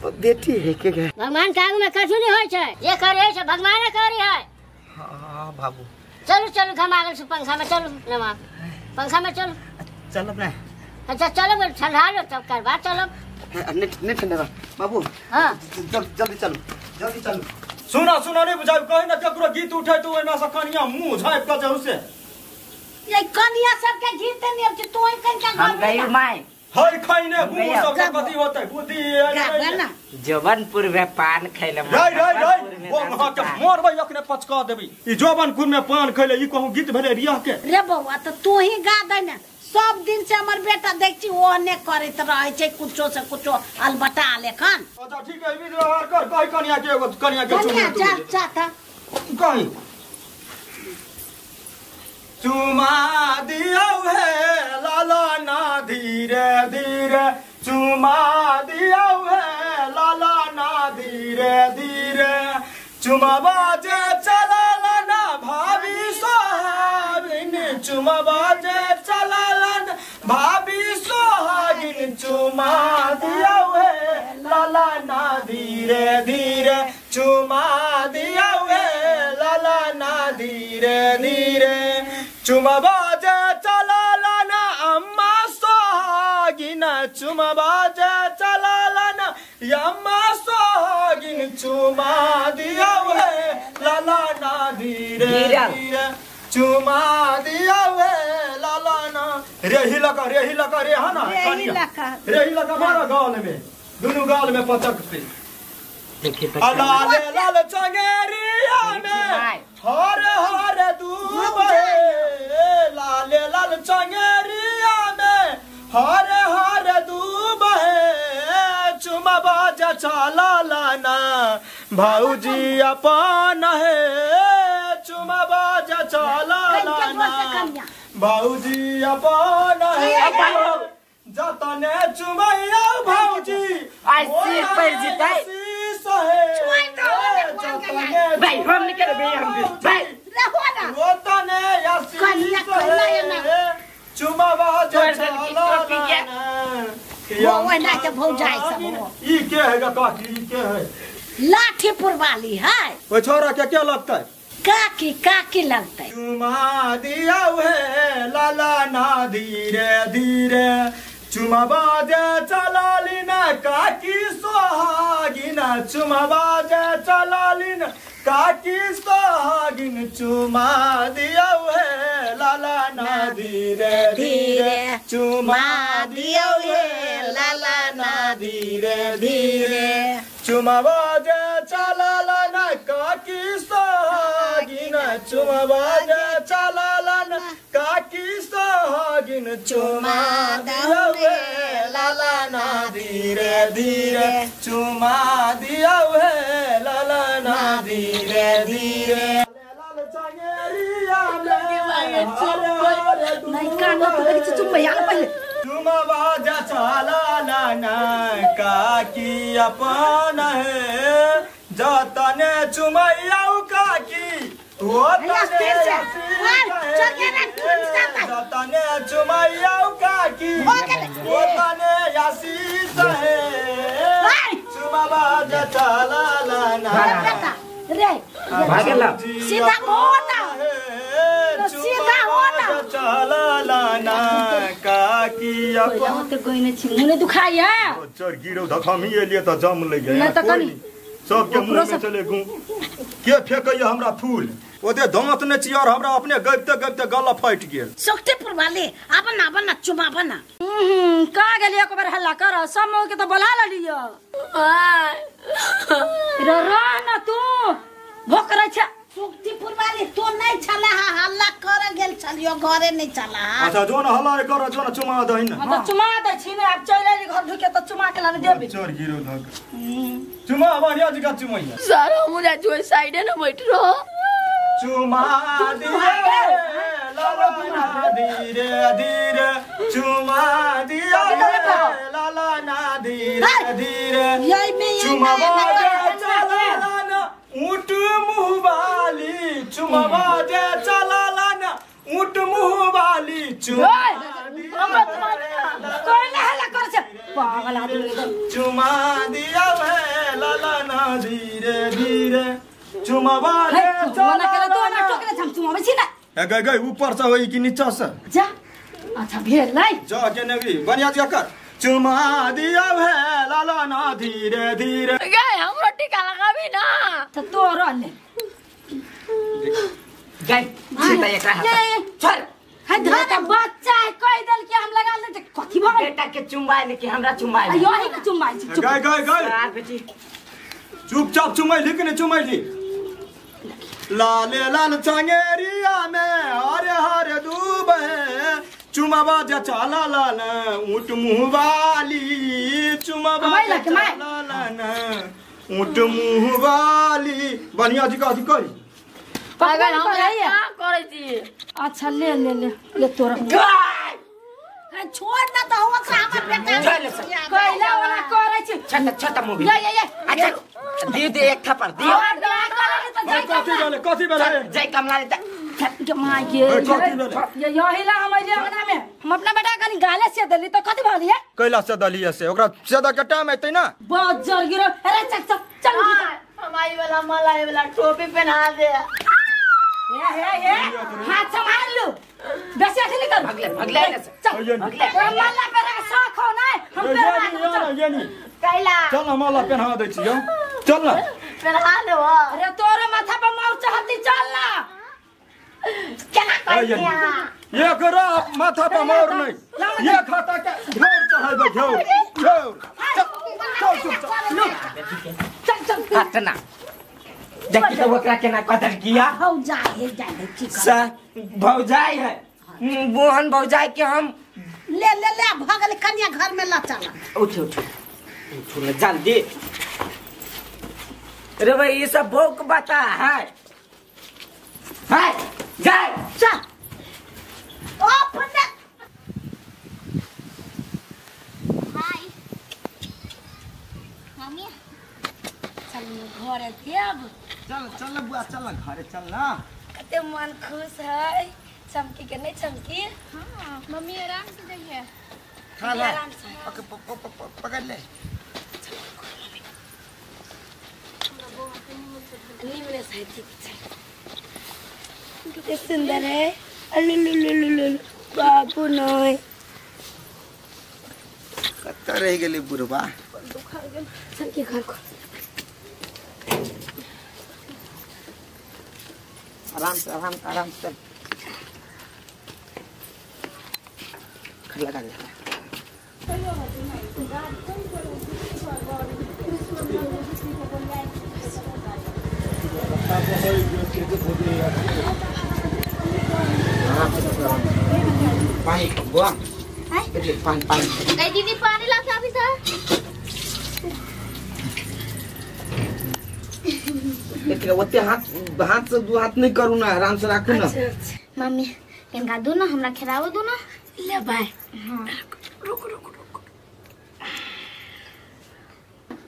बेटी है के गए। भगवान के आगू में कछु नहीं होय छै, जे करे छै भगवाने करे है। हां बाबू चलू चलू घमा गेल छी पंखा में चलू नमा पंखा में चलू। चलब ना? अच्छा चलब ठंडा लो तब करबा चलब। नहीं ठंडा बाबू। हां जल्दी चलू जल्दी चलू। सुना सुना नहीं बुझाय कहीं ना केकरो गीत उठे तो ओइना से कनिया मुंह झापि के जहु से। ये कनिया सब के गीत नहीं अब तू ही कन के हम गई my हर खैने मुंह सब के कथी होतै बुद्धि ना। जोबनपुर में पान खैले रे रे रे वो वहां के मोरबै अखने पचका देबी। ई जोबनपुर में पान खैले ई कहूं गीत भेलै बियाह के? रे बौआ त तू ही गा दे ने। सब दिन से हमर बेटा देख छी ओहने करैत रहै छै कुछो से कुछो अलबटा लेखन। अच्छा ठीक है विध व्यवहार कर कहि कनिया के एगो कनिया के चुमा चल चाचा कहि चुमा दियौ हे लाला ना धीरे धीरे चुमा दियौ हे लाला ना धीरे धीरे चुमाबा जे चलल ना भाभी सोहागिन चुमाबा जे चलल ना भाभी सोहागिन चुमा दियौ हे लाला ना धीरे धीरे चुमा दियौ हे लाला ना धीरे धीरे चुमाबा जे चलल ना अम्मा सोहागिन चुमाबा जे चलल ना अम्मा सोहागिन चुमा दियौ हे लाला ना धीरे धीरे चुमा दियौ हे लाला ना। रेही लका रे हा ना रेही लका मारा गाल में दुनू गाल में पचकते। लाल लाल चंगेरिया में हर हर दूबे लाल लाल चंगेरिया में हर हर दूबे चुमा बाजा चला लाना भाऊजी अपन है चुमा बाजा चला लाना भाऊजी अपन है जतने चुमैया भाऊजी आई सिर पर जिताई भाई हम निकल बे हम भाई रहो ना ओतने कन्या कन्या चुमा बाजा चला वो ओना के भौजाई सब ई के है गा काकी ई के है लाठीपुर वाली है। ओ छोरा के क्या लगता है? काकी काकी लगता है। चुमा दिया है लाला ना धीरे धीरे चुमा बाजा चलाली ना काकी सोहागिन चुमा बाजा चलाली ना काकी सोहागिन चुमा दिया है लाला ना धीरे धीरे चुमा दिया है लाला ना धीरे धीरे चुमा बाजा चलाला ना काकी सोहागिन चुमा बाजा चलाला ना काकी सोहागिन चुमा दिया है लाला ना धीरे धीरे चुमा दिया है लाला ना धीरे धीरे। नहीं कान तो लगी छी चुम्बैया ना पहिले चुमावा जा चला लाना काकी अपन है जतने चुमैया काकी वो तने जतने चुमैया काकी वो तने आशीष है चुमावा जा चला लाना रे भागेला सीधा हो ना सीधा हो ना चला लाना काकी अपन तो कोई नहीं छी मुने दुखाइया चर गिरो धखमी एलिए त जम ले गए नहीं त कनी सबके मुंह में चले गु के फेकैया हमरा फूल ओते दांत ने छी और हमरा अपने गबिते गबिते गला फाटि गेल शक्तिपुर वाले आबन आबन चुमाबन ना का गेलिए एक बार हल्ला कर सब मौ के त बोला ललियो रे रह ना तू भोकरै छ शक्तिपुर वाले तो नहीं छला हल्ला कर गेल छलियो घरे नहीं छला। अच्छा जो न हल्ला कर जो न चुमा दहिन हम त चुमा दै छी ने आब चल आइली घर ढुके त चुमा के लाने देबे चोर गिरो धक चुमा बढ़िया जगह चुमैया सर हम जा जो साइडे न बैठ रहो चुमा दिए लाला ना धीरे धीरे चुमा दिया लाला ना धीरे धीरे चुमा दे चला ना ऊंट मुंह वाली चुमावा दे चला लाना ऊंट मुंह वाली चुमा कोई ना हल्ला कर छे पागल आदमी चुमा दिया वे लाला ना धीरे धीरे चुमावा दे चला ना करे तो ना टोकरे हम चुमाबै छी ना ए गई गई ऊपर से होई कि नीचा से जा अच्छा भेल नै जा के नवी बढ़िया जी कर चुमा दिया वे लाला ना धीरे धीरे गए हमरो टीका लगाबी ना त तोरो ले गई सीता एकरा हाथ चल है धर बच्चा है कह देल के हम लगा ले कथि भ बेटा के चुम्बाए ने कि हमरा चुम्बाए यही के चुम्बाए छी गई गई गई यार बेटी चुपचाप चुमैली कि नहीं चुमैली लाल लाल चांगेरिया में हरे हरे दूब है चुमावा जा चला लाल ऊंट मुंह वाली चुमावा जा चला लाल ऊंट मुंह वाली बढ़िया जी कथी करी पागल हम का करै छी अच्छा ले ले ले ले तोरा छोड़ ना तो ओकरा हमर बेटा चल कैला वाला करै छी छत छत मुंह ये ये ये अच्छा दे दे एक थप्पड़ दियो कथी भेलै कथी भेलै जय कमला ले के माय के ये यही ला हम अइले अंगना में हम अपना बेटा कनी गाले से देली त कथि भलिए कैला से दलिए से ओकरा से द के टाइम एतै ना बहुत जर गिरो अरे चल चल चल हमारी वाला मलाई वाला टोपी पहना दे हे हे हे हाथ संभाल लो बेसी अथी नहीं कर भगले भगले चल भगले माला पे शौक हो ना हम पे ये नहीं कैला चल हम माला पहना दै छियौ चल ना पहना लो अरे तोरे माथा पर मार चढ़ती चल ना केना कहतिया ये करो माथा पर मार नहीं ये खाता के घेर चढ़ाइबे घेर घेर चल चल चल चल हटना देखी तो ओकरा केना कदर किया भौजाई है जाने की सा भौजाई है मोहन भौजाई के हम ले ले ले भगल कन्या घर में ला चला उठ उठ उठ ना जल्दी रे भाई ये सब भोक बता है है जाए चल ओ अपने हाय मम्मी चल घरे देब चल चल बुआ चल घरे चल ना कते मन खुश है चमकी के नहीं चमकी हां मम्मी आराम से जाइए खा ले ओके पकड़ ले निमने से ठीक है कितने सुंदर है अल्लू बाबू नय कत रह गेली बुढ़बा दुखा गेल चमकी घर को आराम से आराम से आराम से खड़ लगा ले पानी बुआ पानी पानी गई दीदी पानी ला के अभी सर लेकिन ओते हाथ हाथ से दू हाथ नहीं करू ना आराम से राखू ना मम्मी कनका दू ना हमरा खिलाओ दू ना। ले भाई। हां रुक रुक रुक,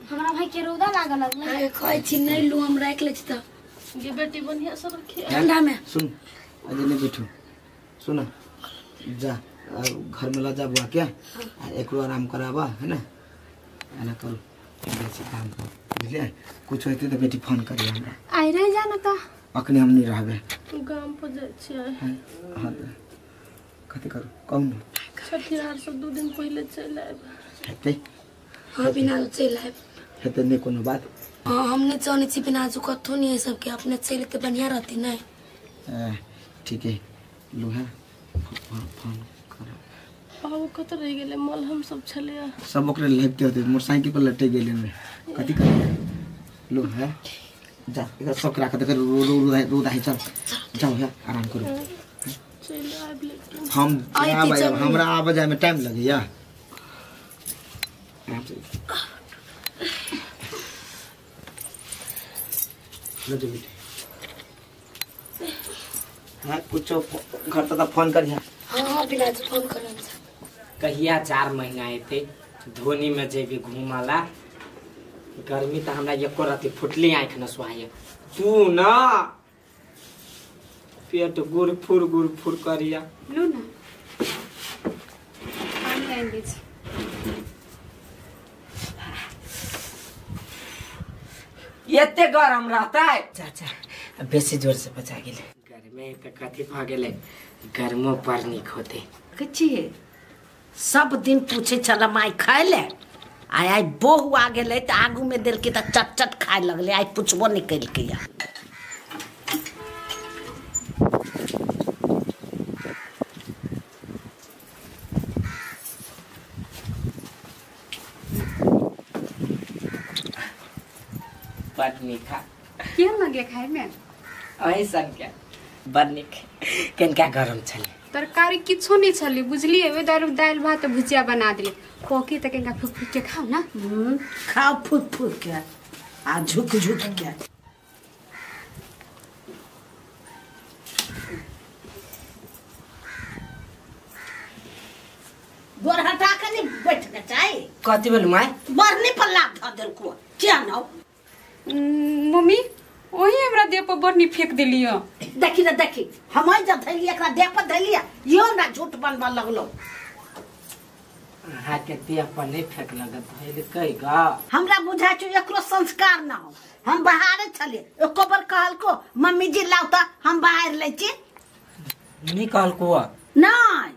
हमरा भाई के रौदा लागल लगलै। कहै छी नै लू, हम राख ले छी त। गे बेटी बढ़िया से रखिए ठंडा में। सुन अजय नहीं बैठू, सुन जा घर में ला जा बुआ के, एकरो आराम कराबा है ना, एना करू बेसी काम कर बुझलिए। कुछ होते तो बेटी फोन करिए हमरा। आई रह जा ना त अखनी हम नहीं रहबे, गाम पर जाय छियै। हां कथि करू कहू न। छठिहार से 2 दिन पहिले चलि आयब हेतै। हां बिना चलि आयब हेतै नहीं कोनो बात। हां हम नहीं चाहने छी बिना जो कथो नहीं है सबके, अपने चलि ते बढ़िया रहती नहीं। ठीक है लोहा फोन कर। बाबू कत रह गेलै? मलहम सब छलै सब ओकरे लपटे होते मोटरसाइकिल पर लटे गेलै में कथि करिए लो है जा एकरा शौक राख देख रो रो रो दाही चल जाओ है आराम करू। चलि आबि लेकिन हम हमरा आबे जाय में टाइम लगैया। आराम से लो जो बेटी। हाँ कुछ घर तक फोन करिया। हां बिना फोन करन। कहिया 4 महीना एते धोनी में जेबी घुमला, गर्मी त हमरा एको राति फुटली आँख न सुहाय। तू न पेट गुरफुर गुरफुर करिया। लू ना पानी आनि दै छी। एते गरम रहता है चाचा, बेसी जोर से बचा गेलै। गर्मी त कथी भ गेलै, गर्मो पर नीक होते। कथी सब दिन पूछे छल माई खाय ले, आइ आइ बहु आ गेलै त आगू में देलकै त चट चट खाय लगलै, आइ पुछबो नहि केलकै। बड़ नीक केहन लगे खाय में? ऐसन के बड़ नीक। कनिका गरम छलै तरकारी, किछो नहीं छलै बुझलिए। ओहि दालि दालि भात भुजिया बना देली। कोकी त कनिका फूक फूक के खाओ ना। खाओ फूक फूक के आ झुक झुक के। गोर हटा के नहीं बैठ के चाही। कथी भेल माय? बरनी पर लात धऽ देलको किया न मम्मी, ओही हमरा देह पर बरनी फेंक देलियो। देखी न देखी हम जब धैलिए एकरा देह पर धैलिए इहो हमरा झूठ बनबऽ लगलो। अहाँ के देह पर नहीं फेंक लगत धैलकै ग। हमरा बुझाइ छौ एकरो संस्कार न हो। हम बाहरे छलिए, एको बार कहलको मम्मी जी लाउ त हम बाहर लै छी, नहीं कहलको नहीं।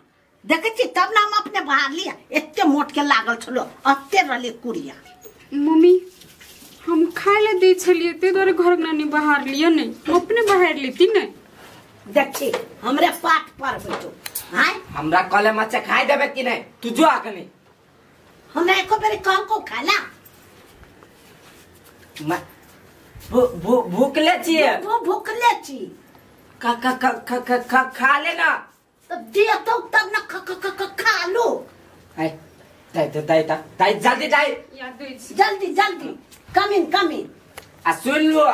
देखै छी तब न हम अपने बाहर लिया। एते मोट के लागल छलो, अते रहले कुड़िया। मम्मी हम खाय ले दै छलिए ते दुआरे घर नानी बाहर लियो नहीं, हम अपने बाहर लेती नहीं। देखी हमरे पाठ पर बैठो। हां हमरा कहले मच्छा खाय देबे कि नहीं, तू जो आकनी। हमरा एको बेर कहलको खाला। भूखले छिए, भूखले छी। खा खा खा खा खा खा ले ना त दिए तो तब न ख ख ख खा लो। आय दाई दाई दाई जल्दी दाई जल्दी जल्दी कम इन कम इन। आ सुन लो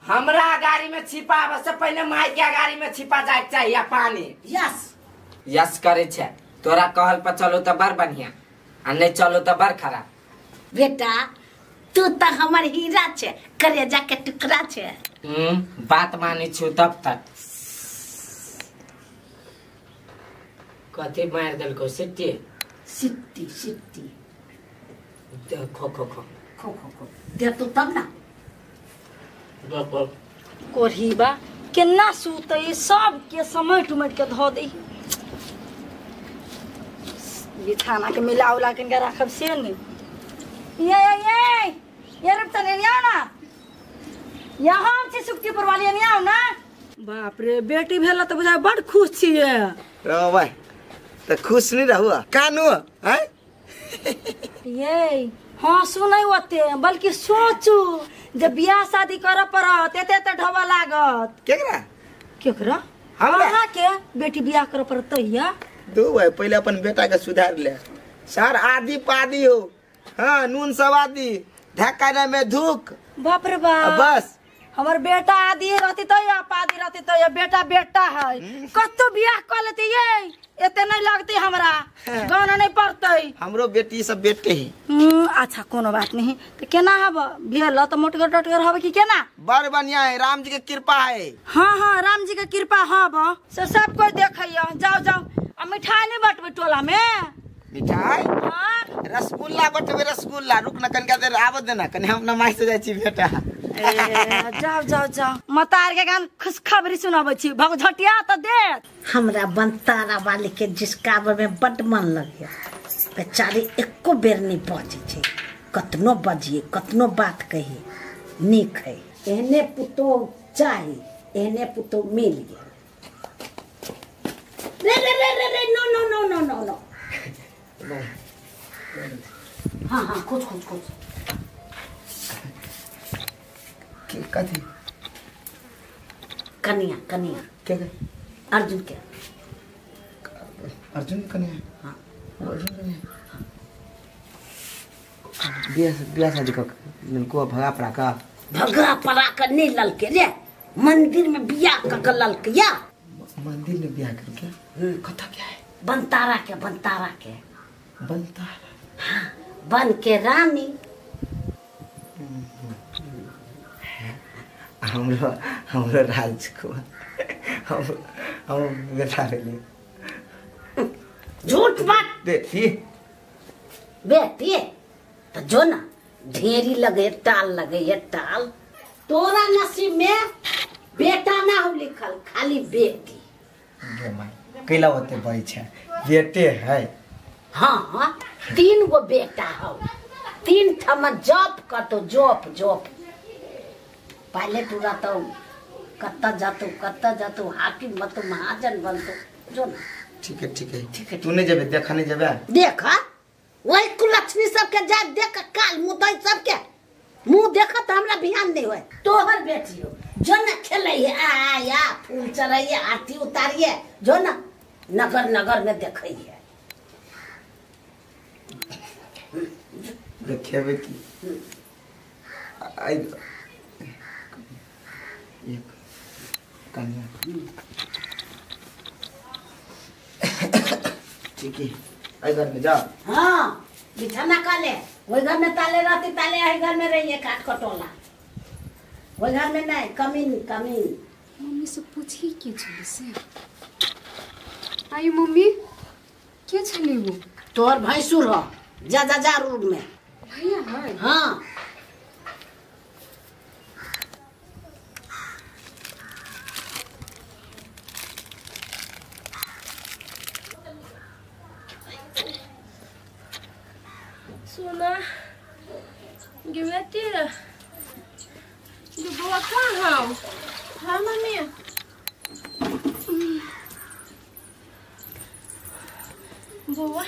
हमरा गाड़ी में छिपाबे से पहले माई के गाड़ी में छिपा जाए चाहिए पानी। यस यस करे छे तोरा कहल पर चलो त बड़ बढ़िया आ नहीं चलो त बड़ खराब। बेटा तू त हमर हीरा छे, कलेजा के टुकड़ा छे। बात मानी छु तब तक। कथी मार देलको? सिट्टी सिट्टी सिट्टी। खो खो खो खो खो खो दे तो तब ना। कोढ़ीबा केना सुतै, सब के समेट उमेट के धऽ दै, बिछाना के मिला उला के राखब से नहीं। ये ये ये रुपता नहीं आओ ना, यहाँ छी सुक्तिपुर वाली नहीं आओ ना। बाप रे बेटी भेल त बुझाय बड़ खुश छियै। रहो भाई त खुश नहीं रहू कानू हैं। ये हंसू नहीं ओते बल्कि सोचू जे बियाह शादी करे पड़त एते एते ढोबा लागत। केकरा केकरा? हमरा अहाँ के बेटी बियाह करे पड़त तहिया। दू भाई पहले अपन बेटा के सुधार ले। सर आदि पादी हो, हाँ नून सवादी, ढकाना में धूक। बाप रे बाप। बस हमर बेटा आदि रहती तो या पादी रहती तो या बेटा बेटा है कतो बियाह कर लेती ये एते नहीं लगती हमरा गाना नहीं पड़तै। हमरो बेटी सब बेटे है। अच्छा कोनो बात नहीं तो केना हब भेल त मोटगर टटगर हब कि केना? बड़ बढ़िया है, राम जी के कृपा है। हां हां राम जी के कृपा हब से सब कोई देखैया। जाओ जाओ आ मिठाई नहीं बटबै टोला में? मिठाई? हां रसगुल्ला बटबै, रसगुल्ला। रुक न कनिका देर आब देना, कनि हम अपना माई से जाइ छी बेटा। जाओ जाओ जाओ मतार के गान खुशखबरी सुनाबै छी भगझटिया त दे। हमरा बनतारा वाली के जिसकाबे में बड मन लगे, बेचारी एको बेर नहीं बजै छै, कतनो बजिए कतनो बात कही नीक है। एहने पुतोह चाही, एहने पुतोह मिल गेल। रे रे रे रे रे नो नो नो नो नो नो हाँ हाँ कुछ कुछ कुछ कथी? कनिया कनिया के अर्जुन के, अर्जुन कनिया। हाँ अर्जुन कनिया बियाह बियाह शादी क ललको भगा पड़ा का? भगा पड़ा का नहीं ललके रे, मंदिर में बियाह क क ललके। या मंदिर में बियाह कर क्या? कथा क्या है? बनतारा के, बनतारा के, बनतारा। हाँ बन के रानी। हमरो हमरो राजकुमार हम बेटा भेली। झूठ बात बेटी बेटी तो जो ना ढेरी लगे टाल लगे ये टाल। तोरा नसीब में बेटा ना हो लिखल, खाली बेटी। गे माई कैला होते बई छे बेटे है। हाँ हाँ 3 गो बेटा हो, 3 ठमा जॉब करतो, जॉब जॉब पायलट उड़ातो, कत्ता जातो कत्ता जातो, हाकिम बनतो, महाजन बनतो। जो ना ठीक है ठीक है ठीक है। तू नहीं जेबे देखा नहीं जेबे? देखा वही कुलक्ष्मी सबके जा देख काल मुदई सबके मुंह देखा तो हमरा बिहान नहीं होए। तोहर बेटी हो जो ना खेलै है आ या फूल चढ़ैये आरती उतारिये, जो ना नगर नगर में देखै है। देखेबे की आई एक कन्या ठीक है। आई घर में जा। हाँ बिछाना का ले, वही घर में ताले रहती, ताले आई घर में रहिए काट कटोला, वही घर में नहीं कमीन कमीन। मम्मी से पूछी के छली से? आई मम्मी के छली वो? तोहर भैंसुर हो, जा जा जा रूम में भैया है। हाँ सोना गे बेटी गे बौआ कहाँ हौ? हाँ मम्मी बौआ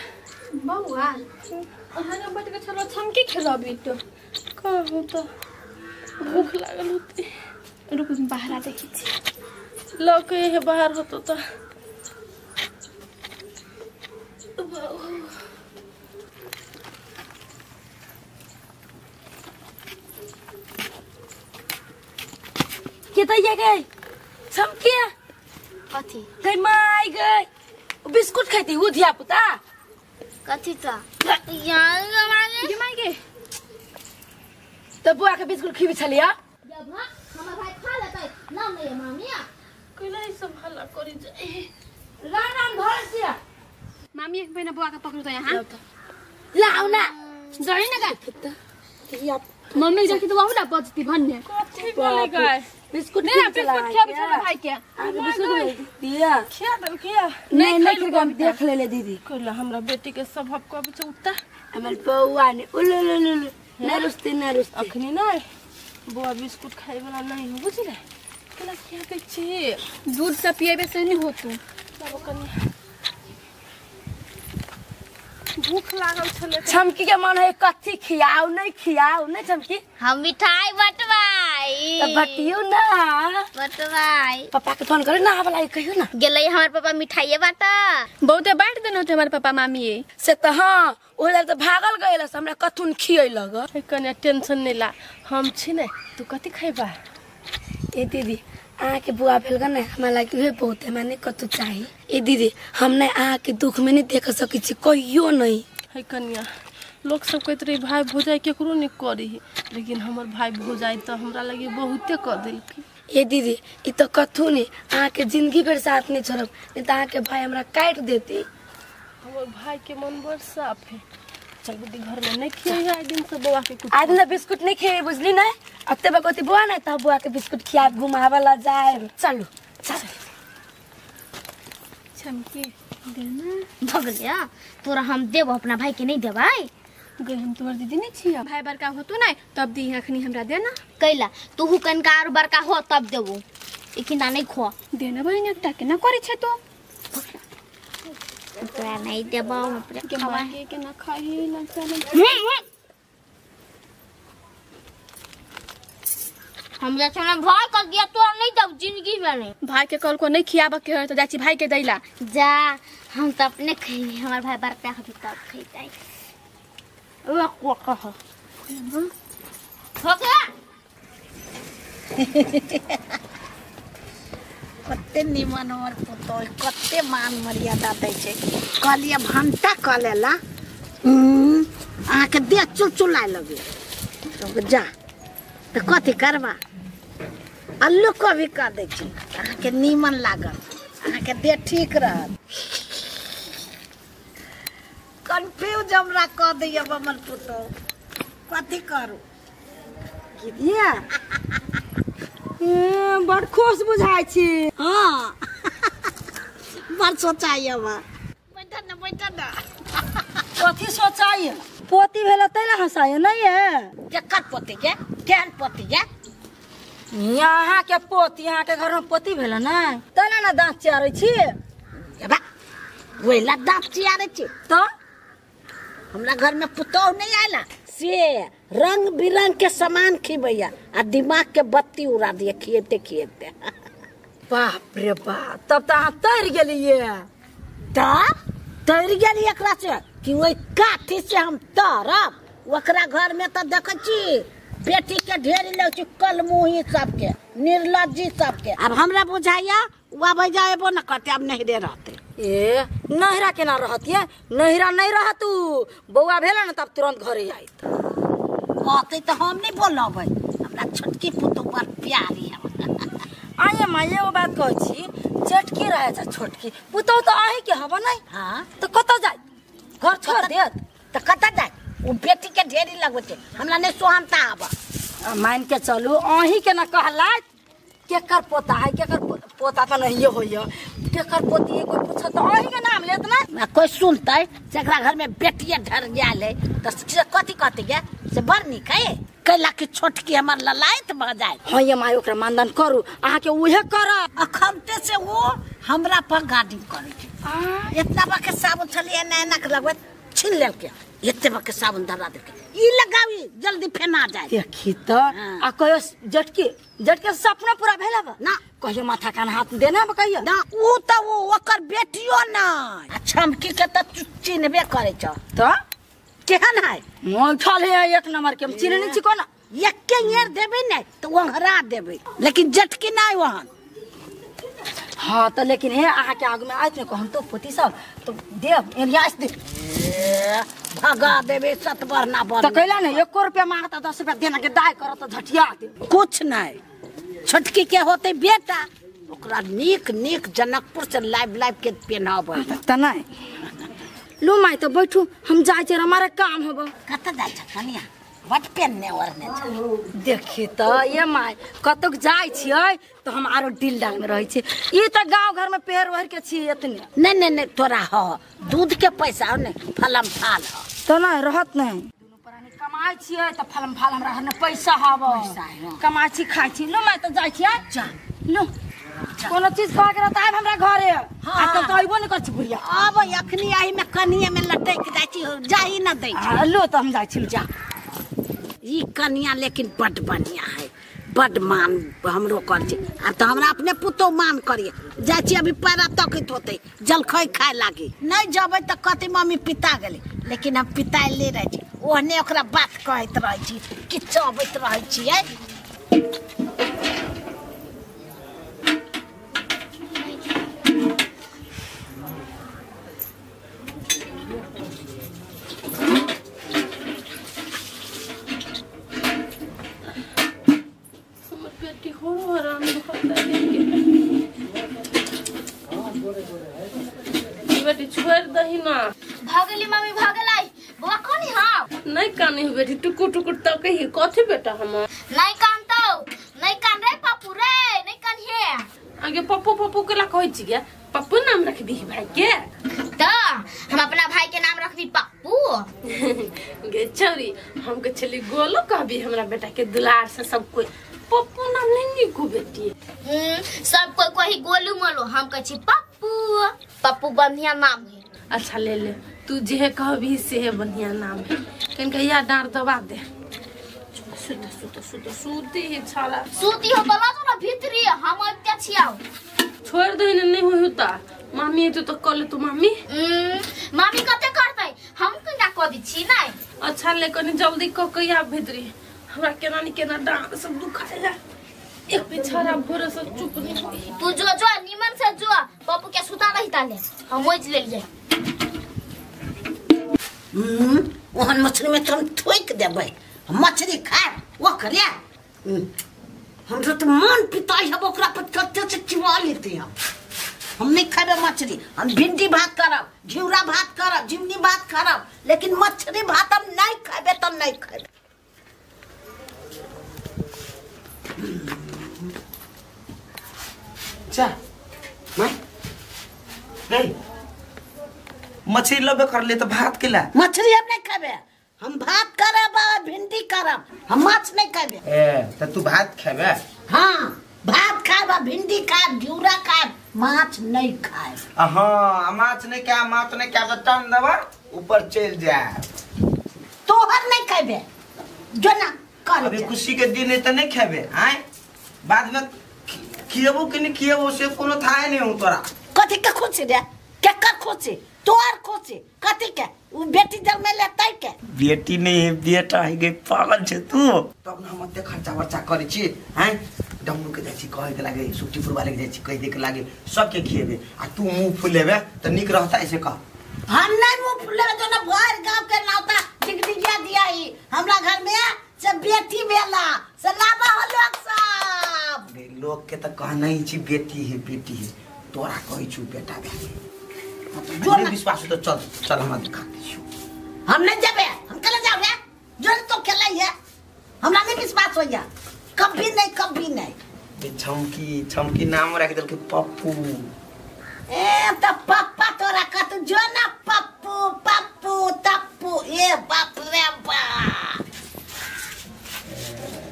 बौआ अहाँ बैठ के छलो छमकी खेलबी तो कहू तो भूख लागल होती। रुक बाहर देखी छी लऽ के हे बाहर होतो तो के त ये गई छमकी कथी गई माई गई बिस्कुट खाती उ धिया पुता कथी त यार गे माई गे त बुआ के बिस्कुट खिबी छलिया। जब हमर भाई खा लेतै ना नहीं मामी कैला ई सब हल्ला करी जाए। राम राम धर छिया मामी एक महीना बुआ के पकड़ू त यहाँ लाउ ना जरी ना गा मम्मी जाके तो वाहुला बजती भन्ने कथी बोले गए बिस्कुट नहीं बिस्कुट खिया बिचारा भाई के बिस्कुट दिया खिया दल किया नहीं नहीं हम देख ले ले दीदी कोला हमरा बेटी के स्वभाव को अभी उठता हमर बौआ ने उलु उलु उलु न रुस्ती न रुस्ती अखनी नहीं बौआ बिस्कुट खाए वाला नहीं हो बुझले केना खिया दै छी दूध से पिएबे से नहीं होतू बाबू कनी भूख लागल छले छमकी के मन है कथी खियाओ नहीं खियाओ नहीं छमकी हम मिठाई बटवाई त बटियो ना बटवाई पापा के फोन करे ना आवला कहियो ना गेलै हमर पापा मिठाई बाटा बहुते बांट देन होते हमर पापा मामी से त हां ओला त भागल गइल हमरा कथुन खियै लग कने टेंशन नहीं ला हम छी ने तू कथी खैबा ए दीदी अहाँ के बुआ भेल ने हमरा लागि उहे बहुत है, हमरा नहीं कतौ चाही। ए दीदी हम नहीं अहाँ के दुख में नहीं देख सकै छी कहियो नहीं। है कनिया लोग सब कहते रहे भाई भौजाई केकरो नहीं करी, लेकिन हमर भाई भौजाई तो हमरा लगे बहुते कर देलकी। ए दीदी ई तो कथू नहीं, अहाँ के जिंदगी भर साथ नहीं छोड़ब, नहीं तो अहाँ के भाई हमरा काट देती। हमर भाई के मन बड़ साफ है। चल बुद्धि घर में नहीं खियाई है दिन से बउआ के कुछ। आज दिन बिस्कुट नहीं खियाई बुझली नहीं, अते बगोती बुआ नहीं तब बुआ के बिस्कुट खिया घुमावे ला जाए। चलू चल चमकी देना भगलिया तोरा हम देब अपना भाई के नहीं देबै। गई हम तोहर दीदी नहीं छिया, भाई बड़का होतू नहीं तब दी अखनी हमरा देना। कैला तू कनका आर बड़का हो तब देबो, इखिना नहीं खो देना बहिन एकटा केना करै छै तो तोरा नहीं देबो अपने के मां के ना खाही ना चले। हम जैसे भाई कर दिया तोरा नहीं देब जिंदगी में नहीं। भाई के कल को नहीं खियाबे के है तो जाची भाई के दैला जा, हम तो अपने खइनी, हमार भाई बड़का हो तब खइतै। ओ को कह हो गया। कते निमन हमर पुतोह कते मान मर्यादा दै छै। कहलियै भनटा कऽ लेला, अहाँके देह चुलचुलाय लगलै। जा तऽ कथी करबा, अल्लू कभी कऽ दै छी, अहाँके नीमन लागल, अहाँके देह ठीक रहत। कन्फ्यूज हमरा कऽ दैया हमर पुतोह, कथी करू। दीदिया बड़ खुश बुझाइ छी। हाँ बड़ सोचाइ हमरा। बैठ न बैठ न। कथी सोचाइ? पोती भेल तै ने हँसाइ नहीं है। केकर पोती के, केहन पोती के? यहाँ के पोती, यहाँ के घर में पोती भेल ने तै ने दाँत चियारै छी। ओहि ला दाँत चियारै छी तो हमरा घर में पुतोह नहीं आयला से रंग बिरंग के सामान खिबैया आ दिमाग के बत्ती उड़ा दिया खिएते खिएते। बाप रे बाप, तब तो अहाँ तर गेलिए। तब तर गेलिए एकरा से कि ओहि काठी से हम तरब। ओकरा घर में तो देखै छी बेटी के ढेरी लै छी कलमुही सबके, निर्लज्जी सबके। अब हमरा बुझाइया ओ आबै जाएबो न करते, अब नहिरे रहते। ए नहिरा केना रहतियै? नहिरा नहीं रहत उ, बौआ भेल ने तब तुरंत घरे आयत। कहते तो हम नहीं बोलबै, हमरा छोटकी पुतोह बड़ प्यारी है। आये माँ एगो बात कहै छी, जेठकी रहै छै छोटकी पुतोह तो अहीं के हब नहीं। हाँ तो कतऽ जाय, घर छोड़ देत तो कतऽ जाय? उ बेटी के ढेरी लगबै छै, हमरा नहीं सोहानता आब। मान के चलू अहीं के न कहलथि केकर पोता है, केकर पोता तो नहीं होइए, केकर पोती कोई पूछत तो अहीं के नाम लेत ना। कोई सुनतै जकरा घर में बेटिए ढर गेल है तो कथी कहते गे से बड़ नीक है। कैला कि छोटकी हमर ललायत भऽ जाय। हाँ ये माय ओकरा मानदान करू, अहाँ के उहे करब। अखनते से वो हमरा पर गार्डिंग करै छै। इतना बा के साबुन छलियै एना एना के लगबैत छीन लेलकै, एते बा के साबुन धरा देलकै, ई लगाबी जल्दी फेना जाय। देखी तो आ कहियो जटकी जटके सपना पूरा भेल बा ना, कहियो माथा कान हाथ देना बा कहियो ना। उ त उ ओकर बेटियो ना आ छमकी के त चिन्हबे करै छ। तो केहन है? मोठल है एक नंबर के, हम चिन्हने छी कोना। एके येर देबै ने तो ओंघरा देबै, लेकिन जटकी नहीं वहन। हाँ तो लेकिन हे अहाँ के आगू में आयत ने कहम तो पोती सब तो देव एलियास दे भगा देबे सतबर ना बन। तो कैला ने 1 रुपया मांगता 10 रुपया देना के दाय करत तो झटिया दे। कुछ नहीं, छोटकी के होते बेटा ओकरा नीक नीक जनकपुर से लाइव लाइव के पेनाबै त नहीं। लू माई तो बैठू, हम जाय छी, हमारे काम होबो। कत जाय छ कनिया? बट पेनने ओढ़ने छ। देखी तो ये my कतौ जाय छियै तो हम आरो डील डाल में रहै छी, ई त गांव घर में पेड़ ओढ़ के छी एतने। नहीं नहीं नहीं तोरा हो दूध के पैसा हो ने फलम फाल हो तो नहीं रहत नहीं। दुनू प्राणी कमाय छियै त फलम फाल हमरा घर में पैसा हब, कमाय छी खाय छी। लो my तो जाय छियै, जा लो कोनो चीज कह के रहता आब हमरा घरे। हां तो अइबो न कर छी बुढ़िया। अब अखनी आही में कनिया में लटक जाय छी, जाही न दै छी। लो तो हम जाय छी, जा। ई कनिया लेकिन बड बढ़िया है, बड मान हमरो कर छै। आ तो हमरा अपने पुतोह मान करिए। जाइ छी अभी पैरा तकैत होतै, जलखै खाय लागी नहीं जबै तऽ कहतै मम्मी पिता गेलै, लेकिन हम पिताइले रहै छी, ओहने ओकरा बात कहैत रहै छी, किछु अबैत रहै छियै। गेली मम्मी भ गेलै। बौआ कोनी हां नहीं कानी हो बेटी, टुकुर टुकुर तक ही कथि बेटा हमर नहीं कानतो, नहीं कान रे पप्पू रे, नहीं कान हे। आगे पप्पू पप्पू केला कहै छी गे? पप्पू नाम रखबी भाई के? त हम अपना भाई के नाम रखबी पप्पू। गे छौरी हम के छली गोलो कहबी हमरा बेटा के दुलार से सब कोई पप्पू नाम नहीं निको बेटी। सब कोई कही गोलू मोलू, हम कहै छी पप्पू। पप्पू बढ़िया नाम है। अच्छा ले ले तू जे कहबी से बढ़िया नाम है। कन कहिया डांट दबा दे। सुत सुत सुत सुती ही छाला सुती हो बला तो ना भीतरी हम अत्या छियाओ छोड़ दे ने नहीं होता मामी तो तो कल तू मामी मामी कते करतै हम केना क दी छी नै। अच्छा ले कनी जल्दी क कहिया भीतरी हमरा केना नि केना डांट सब दुखाया एक पिछाड़ा भोरे से चुप नहीं होई। तू जो जो निमन से जो पप्पू के सुता नहीं ताले हम ओज ले लिए। ओहन मछली में तुम थोक देबै मछली खाए ओकरे हमरो तो मन पिताई है ओकरा पर कते से चिबा लेते हम नहीं खाबे मछली। हम भिंडी भात करब, घिउरा भात करब, झिमनी भात करब, लेकिन मछली भात हम नहीं खाबे तो नहीं खाबे। जा my नहीं मछली लबे कर ले तो भात केला मछली हम नहीं खाबे। हम भात करब और भिंडी करब, हम माछ नहीं खाबे। ए त तू भात खाबे? हां भात खाब, भिंडी खाब, घिउरा खाब, माछ नहीं खाब। हां माछ नहीं खा, माछ नहीं खा तो टन दबा ऊपर चल जा। तोहर नहीं खाबे जो ना कर। अभी खुशी के दिन है त नहीं खाबे आए बाद में खिएबो कि नहीं खिएबो से कोनो थाए नहीं हूं तोरा। कथि के खुशी रे? केकर खुशी? तोहर खुशी कथि के? उ बेटी जन्म लेतै के? बेटी नहीं है बेटा है गे, पागल छे तू। तब न हम एते खर्चा वर्चा करै छी हैं डमरू के जाइ छी कहै के लागे, सुखटीपुर वाले के जाइ छी कहि दे के लागे, सबके खिएबे आ तू मुंह फुलेबे त नीक रहता ऐसे कह। हम नहीं मुंह फुलेबे तो न भर गांव के नाता डिगडिगिया दिया ही हमरा घर में से बेटी भेला से लाबा हो लोग सब। गे लोग के त कहना ही छी बेटी है बेटी है, तोरा कहै छु बेटा भेले। जो नहीं विश्वास हो तो चल चल हम दिखा दी। हम नहीं जाबे, हम कल जाबे जो तो खेलै है हमरा नहीं विश्वास होइया कभी नहीं कभी नहीं। झमकी झमकी नाम रख देलके पप्पू। ए त पप्पा तोरा कत जो ना पप्पू पप्पू तप्पू ए बाप रे बाप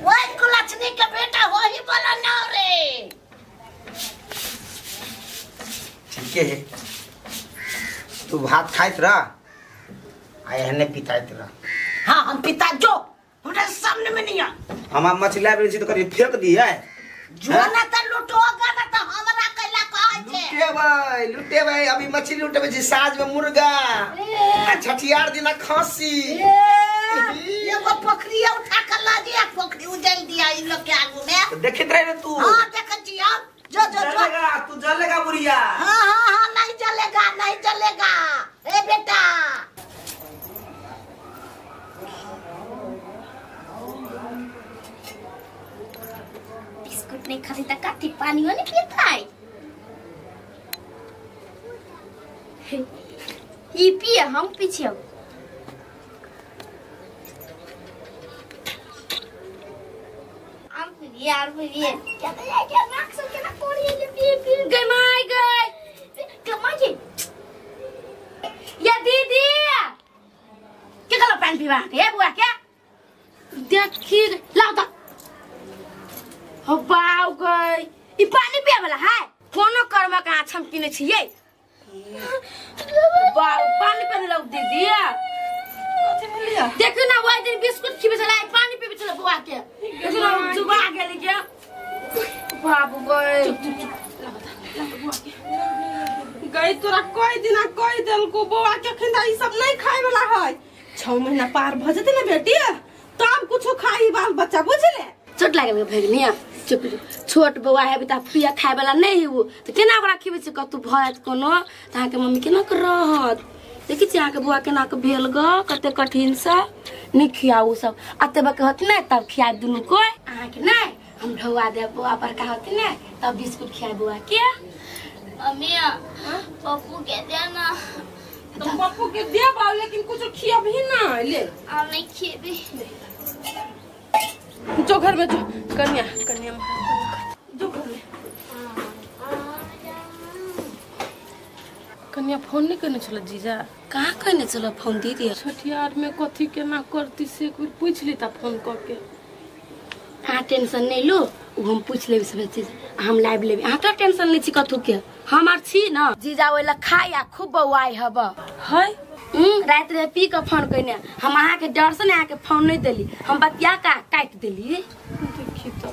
ओए कुलक्षणी के बेटा वही बोला ना रे। ठीक है तू भात खाइत रह आ एहने पिताइत रह। हां हम पिता जो हमरा सामने में नहीं आ। हम मछली लाबे छी त करी फेंक दी है जो ना त लुटोगा ना त हमरा कैला कहै छे। लुटेबै लुटेबै अभी मछली लुटेबै छी साँझ में मुर्गा आ छठियार दिना खांसी। एगो पोखरी उठा के ला दिया पोखरी उजल दिया इन लोग के आगू में देखित रहे तू। हां देखै छी हम जो जो जलेगा तू जलेगा बुढ़िया। हां हां हां नहीं जलेगा नहीं जलेगा ए बेटा। बिस्कुट नहीं खाती त कथी पानी नहीं पीता है ई पिए हम पीछे हम यार पिए क्या तो ये क्या नाक से केना कोड़ी ये पिए पिए गई my गई कमाई के या दीदी के कलो पानी पीवा के बुआ के देखी लाओ त हो बाव गई ई पानी पिए वाला है कोनो कर्म का आछम किने छियै बाव पानी पीने लग दीदी कथि भेलिया देखियो ना ओइ दिन बिस्कुट खिबे छला पानी पीबे छला बुआ के देखियो ना जुबा गेली के बाबू गई चुप चुप चुप ला बुआ के गई तोरा कई दिना कई देलको बौआ के अखन ई सब नहीं खाए वाला है। 6 महीना पार भ जेतै ना बेटी तब कुछो खाई बाल बच्चा बुझले। चोट लागल भगनिया चुप छोट बौआ है बेटा पिया खाए वाला नहीं है वो तो केना ओकरा खिबै छै कतौ भयत कोनो त अहाँ के मम्मी केना के रहत। देखै छी अहाँ के बौआ केना के भेल ग कते कठिन से नहीं खियाऊ सब अते बक होत नै तब खिया दुनू कोई अहाँ के नै हम ढौआ देब बौआ बड़का होत नै तब बिस्कुट खिया बौआ के। मम्मी पप्पू के देना तो पप्पू के देबा लेकिन कुछ खियाबही ना ले। आ नहीं खिएबे। जो घर में जो कन्या कन्या जो घर में। कन्या फोन नहीं करने चलो जीजा। कहाँ करने चलो फोन दीदी? छठियार में कथी केना करती से एक बेर पूछ लेता फोन करके। अहाँ टेंशन नहीं लो, हम पूछ लेब सब चीज, हम लाइव लेब। अहाँ तो टेंशन नहीं छी कथू के, हम आर छी ना। जीजा ओइ खाई आ खूब बौआई हब है। रात रे पी के फोन कइने, हम अहाँ के डर से ने अहाँ के फोन नहीं देली, हम बतिया का काट देली। देखी तो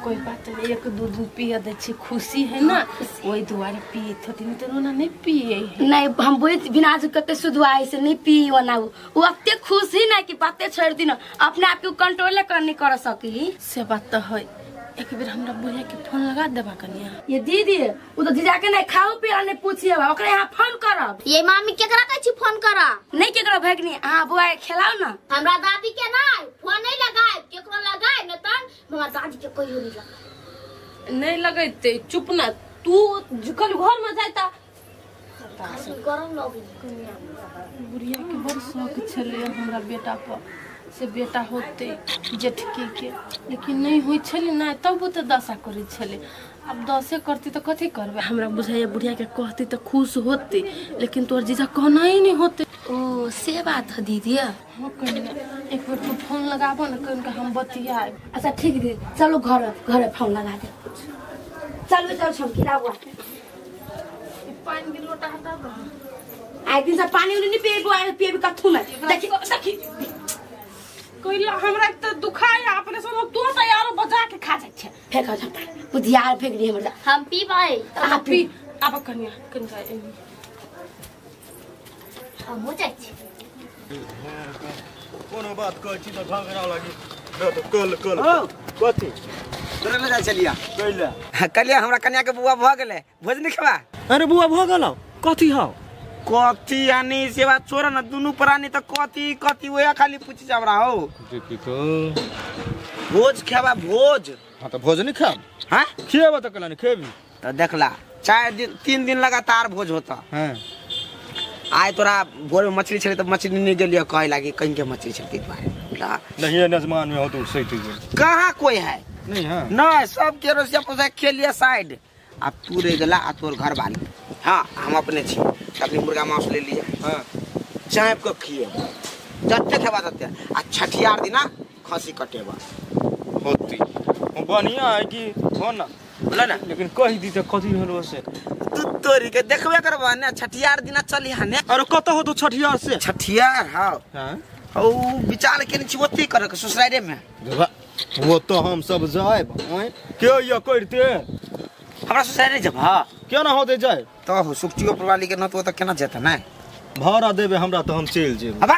कोई बात नहीं, एक दो दिन पिया दे छी खुशी है ना, ओई दुआरे पिए थती नहीं तो रोना नहीं पिए नहीं। हम बोल बिना जो कते सुधुआई से नहीं पी ओना उ अते खुश ही ना कि बातें छोड़ दिन अपने आप के कंट्रोल कर नहीं कर सकी। से बात तो है। एक बेर हमरा बुढ़िया के फोन लगा देबा कन्या। ये दीदी उ तो जीजा के नहीं खाओ पिया नहीं पूछिए, ओकरे यहाँ फोन करब। ये मामी केकरा कहै छी फोन करा? नहीं केकरा भगनी, अहाँ बुआ के खेलाओ ना। हमरा दादी के नहीं फोन नहीं लगाए, केकरो लगाए न तन हमरा दादी के कहियो नहीं लगाए। नहीं लगैते चुप ना तू, झुकल घर में जाता गरम लगी। बुढ़िया के बड़ शौक छले हमरा बेटा पर, से बेटा होते जेठकी के, लेकिन नहीं होइ छले ना तब तो दशा करै छले। अब दशे करती तो कथी करबे? हमरा बुझाइया बुढ़िया के कहती तो खुश होते, लेकिन तोर जीजा कहना ही नहीं होते। ओ से बात है दीदी। हाँ कन्या एक बेर तू फोन लगाबो ना कन हम बतियाए। अच्छा ठीक दीदी, चलो घर घर फोन लगा दे। चलो चलो छमकी लाबो पानी के लोटा हटा दो। आइ दिन से पानी उनी नहीं पिएबो, आइ पिएबे कथू में। देखी देखी कोइला हमरा त दुखाय अपने सब तू त यारो बजा के खा जाय छै। फेक जा बुधियार फेक दी हमरा। हम पीबै। आ पी आब कन्या कन्या एनी हम हो जाय छी। कोनो बात कहै छी त झगड़ा लागी। कल कल कथी तोरे ले जाय चलिया कइला? कलिया हमरा कन्या के बुआ भ गेलै, भोज नहीं खेबा? अरे बुआ भ गेलौ कथी हौ? कथी यानी सेवा छोड़ न दुनू प्राणी त कथी कथी ओया खाली पूछि हमरा हो। देखी तो भोज खेबा भोज। हां त भोज नहीं खाब? हां खिएबा त कला नहीं खेबी। त देखला 4 दिन 3 दिन लगातार भोज होता। हां आय तोरा भोर में मछली छले त मछली नहीं गेलियो कहे लागी कहीं के मछली छलती दुआरे। नहीं है नजमान में हो तो सही ठीक। कहां कोई है? नहीं हां नहीं सब के रसिया पोसा खेलिया साइड। अब तू रह गेला आ तोर घर वाली। हाँ हम अपने छी तखनी मुर्गा मांस ले लिया। हाँ चाँप के खिए जते खेबा तते आ छठियार दिना खसी कटेबा होती बढ़िया है कि हो ना बोला ना। लेकिन कहि दी त कथी भेलो से तू तोरी के देखबे करबा ने छठियार दिना चली हने। अरे कत हो तो छठियार से? छठियार हां हां ओ विचार केने छी ओती करे के ससुरारे में। वो तो हम सब जाएब के ये करते हमरा ससुरारे जब। हां क्यों ना होते जाए तो हो सुखचियो पुरवाली के न तो केना जेता ना भाड़ा देबे हमरा तो हम चल जेब। अब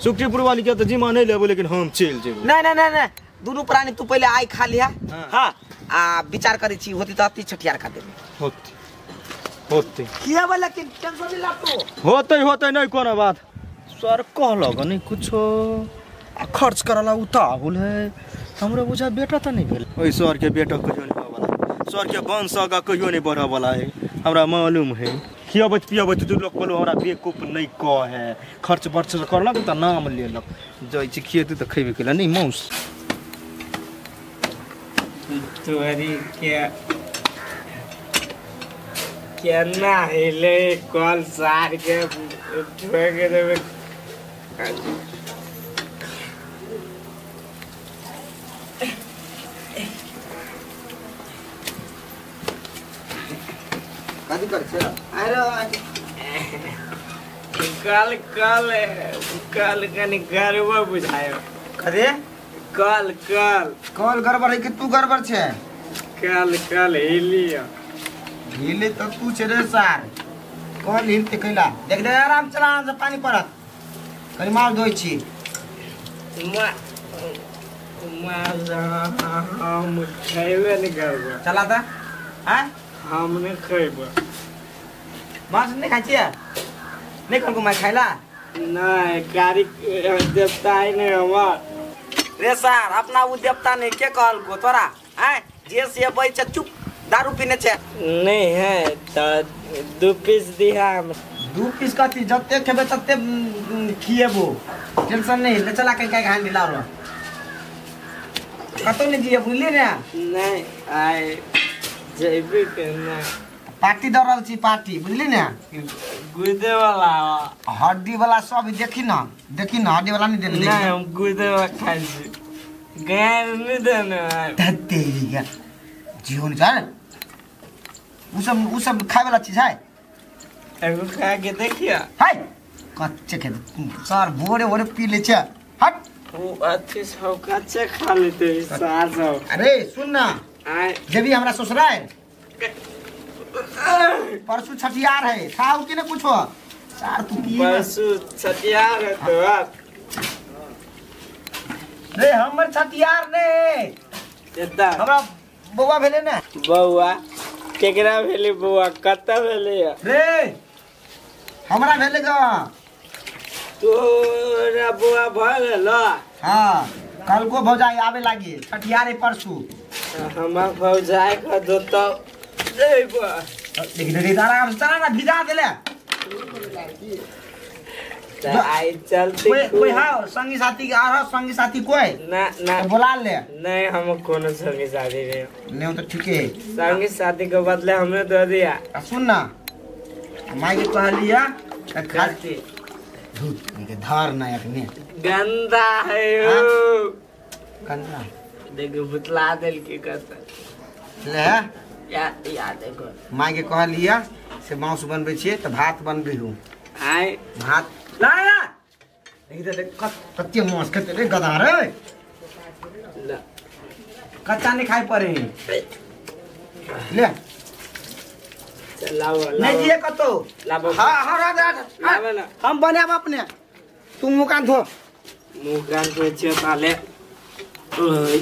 सुखचीपुर वाली के तो जिम्मा नहीं लेबो लेकिन हम चल जेब। नहीं नहीं नहीं नहीं दुनू प्राणी तू पहले आई खा लिया। हां आ विचार करै छी होती त अति छठियार खा देबे होती होती किया वाला के टेंशन नहीं लातो होते होते नहीं कोनो बात। सर कहलग नहीं कुछो आ खर्च करला उताहुल है हमरा बुझा बेटा त नहीं भेल। ओइ सर के बेटा कहियो नहीं होबला, सर के वंश आगा कहियो नहीं बढ़े वाला है हमरा मालूम है। खियाबैत पियाबैत तू लोग बोलो हमरा बेवकूफ नहीं कहे, खर्च बर्च करलक त नाम लेलक जाइ छी खिएतै त खैबे केला नहीं मौस। तोरी के केना हेले कल सार के ठोक देबे। कथी करै छै? अरे कल कल कल कनी गड़बड़ बुझायो। कथी? कल कल कल गड़बड़ है कि तू गड़बड़ छे? कल कल हिलियो हिले तो तू छे रे सार। कल हिलते कैला देख दे आराम चला से पानी पड़त कनी मार धोइ छी। हम खैबे नहीं करबो। चला ता हां हम नहीं खैबो। मांस नहीं खाइ छियै? नहीं कहलको मैं खाइला नहीं कारी देवता है नहीं हमार रे सार। अपना उ देवता नहीं के कहलको तोरा? आय जे से बै छै चुप दारू पीने छै नहीं है तो 2 पीस दिया हम। 2 पीस कथी जते खेबे तते खिएबो टेंशन नहीं ले चला कहीं कहीं हांडी लाओ कतो नहीं जिए बुझली ने नहीं आइ जेबे केना पार्टी द रहल छी पार्टी बुझली ने गुदे वाला हड्डी वाला सब देखी ना हड्डी वाला नहीं देने नहीं हम गुदे वाला खाइ छी गैर नहीं देने धत्ते जीवन जान उ सब खाए वाला चीज है एगो खा के देखिया हाय कच्चे के सर भोरे भोरे पी ले छे हट वो अच्छे सब कच्चे खा लेते सार सब। अरे सुन ना जब भी हमरा ससुराल परसों छठियार है खाओ कि ना कुछ हो सार तू पी परसों छठियार है तो रे हमर छठियार ने एता हमरा बौआ भेले ने बौआ केकरा भेले बौआ कत भेले रे हमरा भेले ग तोरा बौआ भ गेल। हां कल को भौजाई आवे लागी छठियार है परसों हमरा भौजाई के दोतो देबो देख रे आराम से चला ना भिजा देले त आई चलते कोई हां संगी साथी आ रहा संगी साथी कोई ना ना बुला ले नहीं हम कोनो संगी साथी नहीं नहीं तो ठीक है संगी साथी के बदले हमने दे दिया। सुन ना माई के कहलिया त खाती धूत के धार ना अखने गंदा है ओ गंदा देख बुतला देल के कहता ले या या देखो माई के कहलिया से मांस बनबै छियै त भात बनबै हूं आय भात ना ना देख देख कते मांस खेते रे गधा रे ले कच्चा नहीं खाए पड़े ले लाओ नहीं दिए कतो लाबो। हां हां लाबो ना हम बनाब अपने तू मुंह कान धो मुंह कान धो छे ताले ओए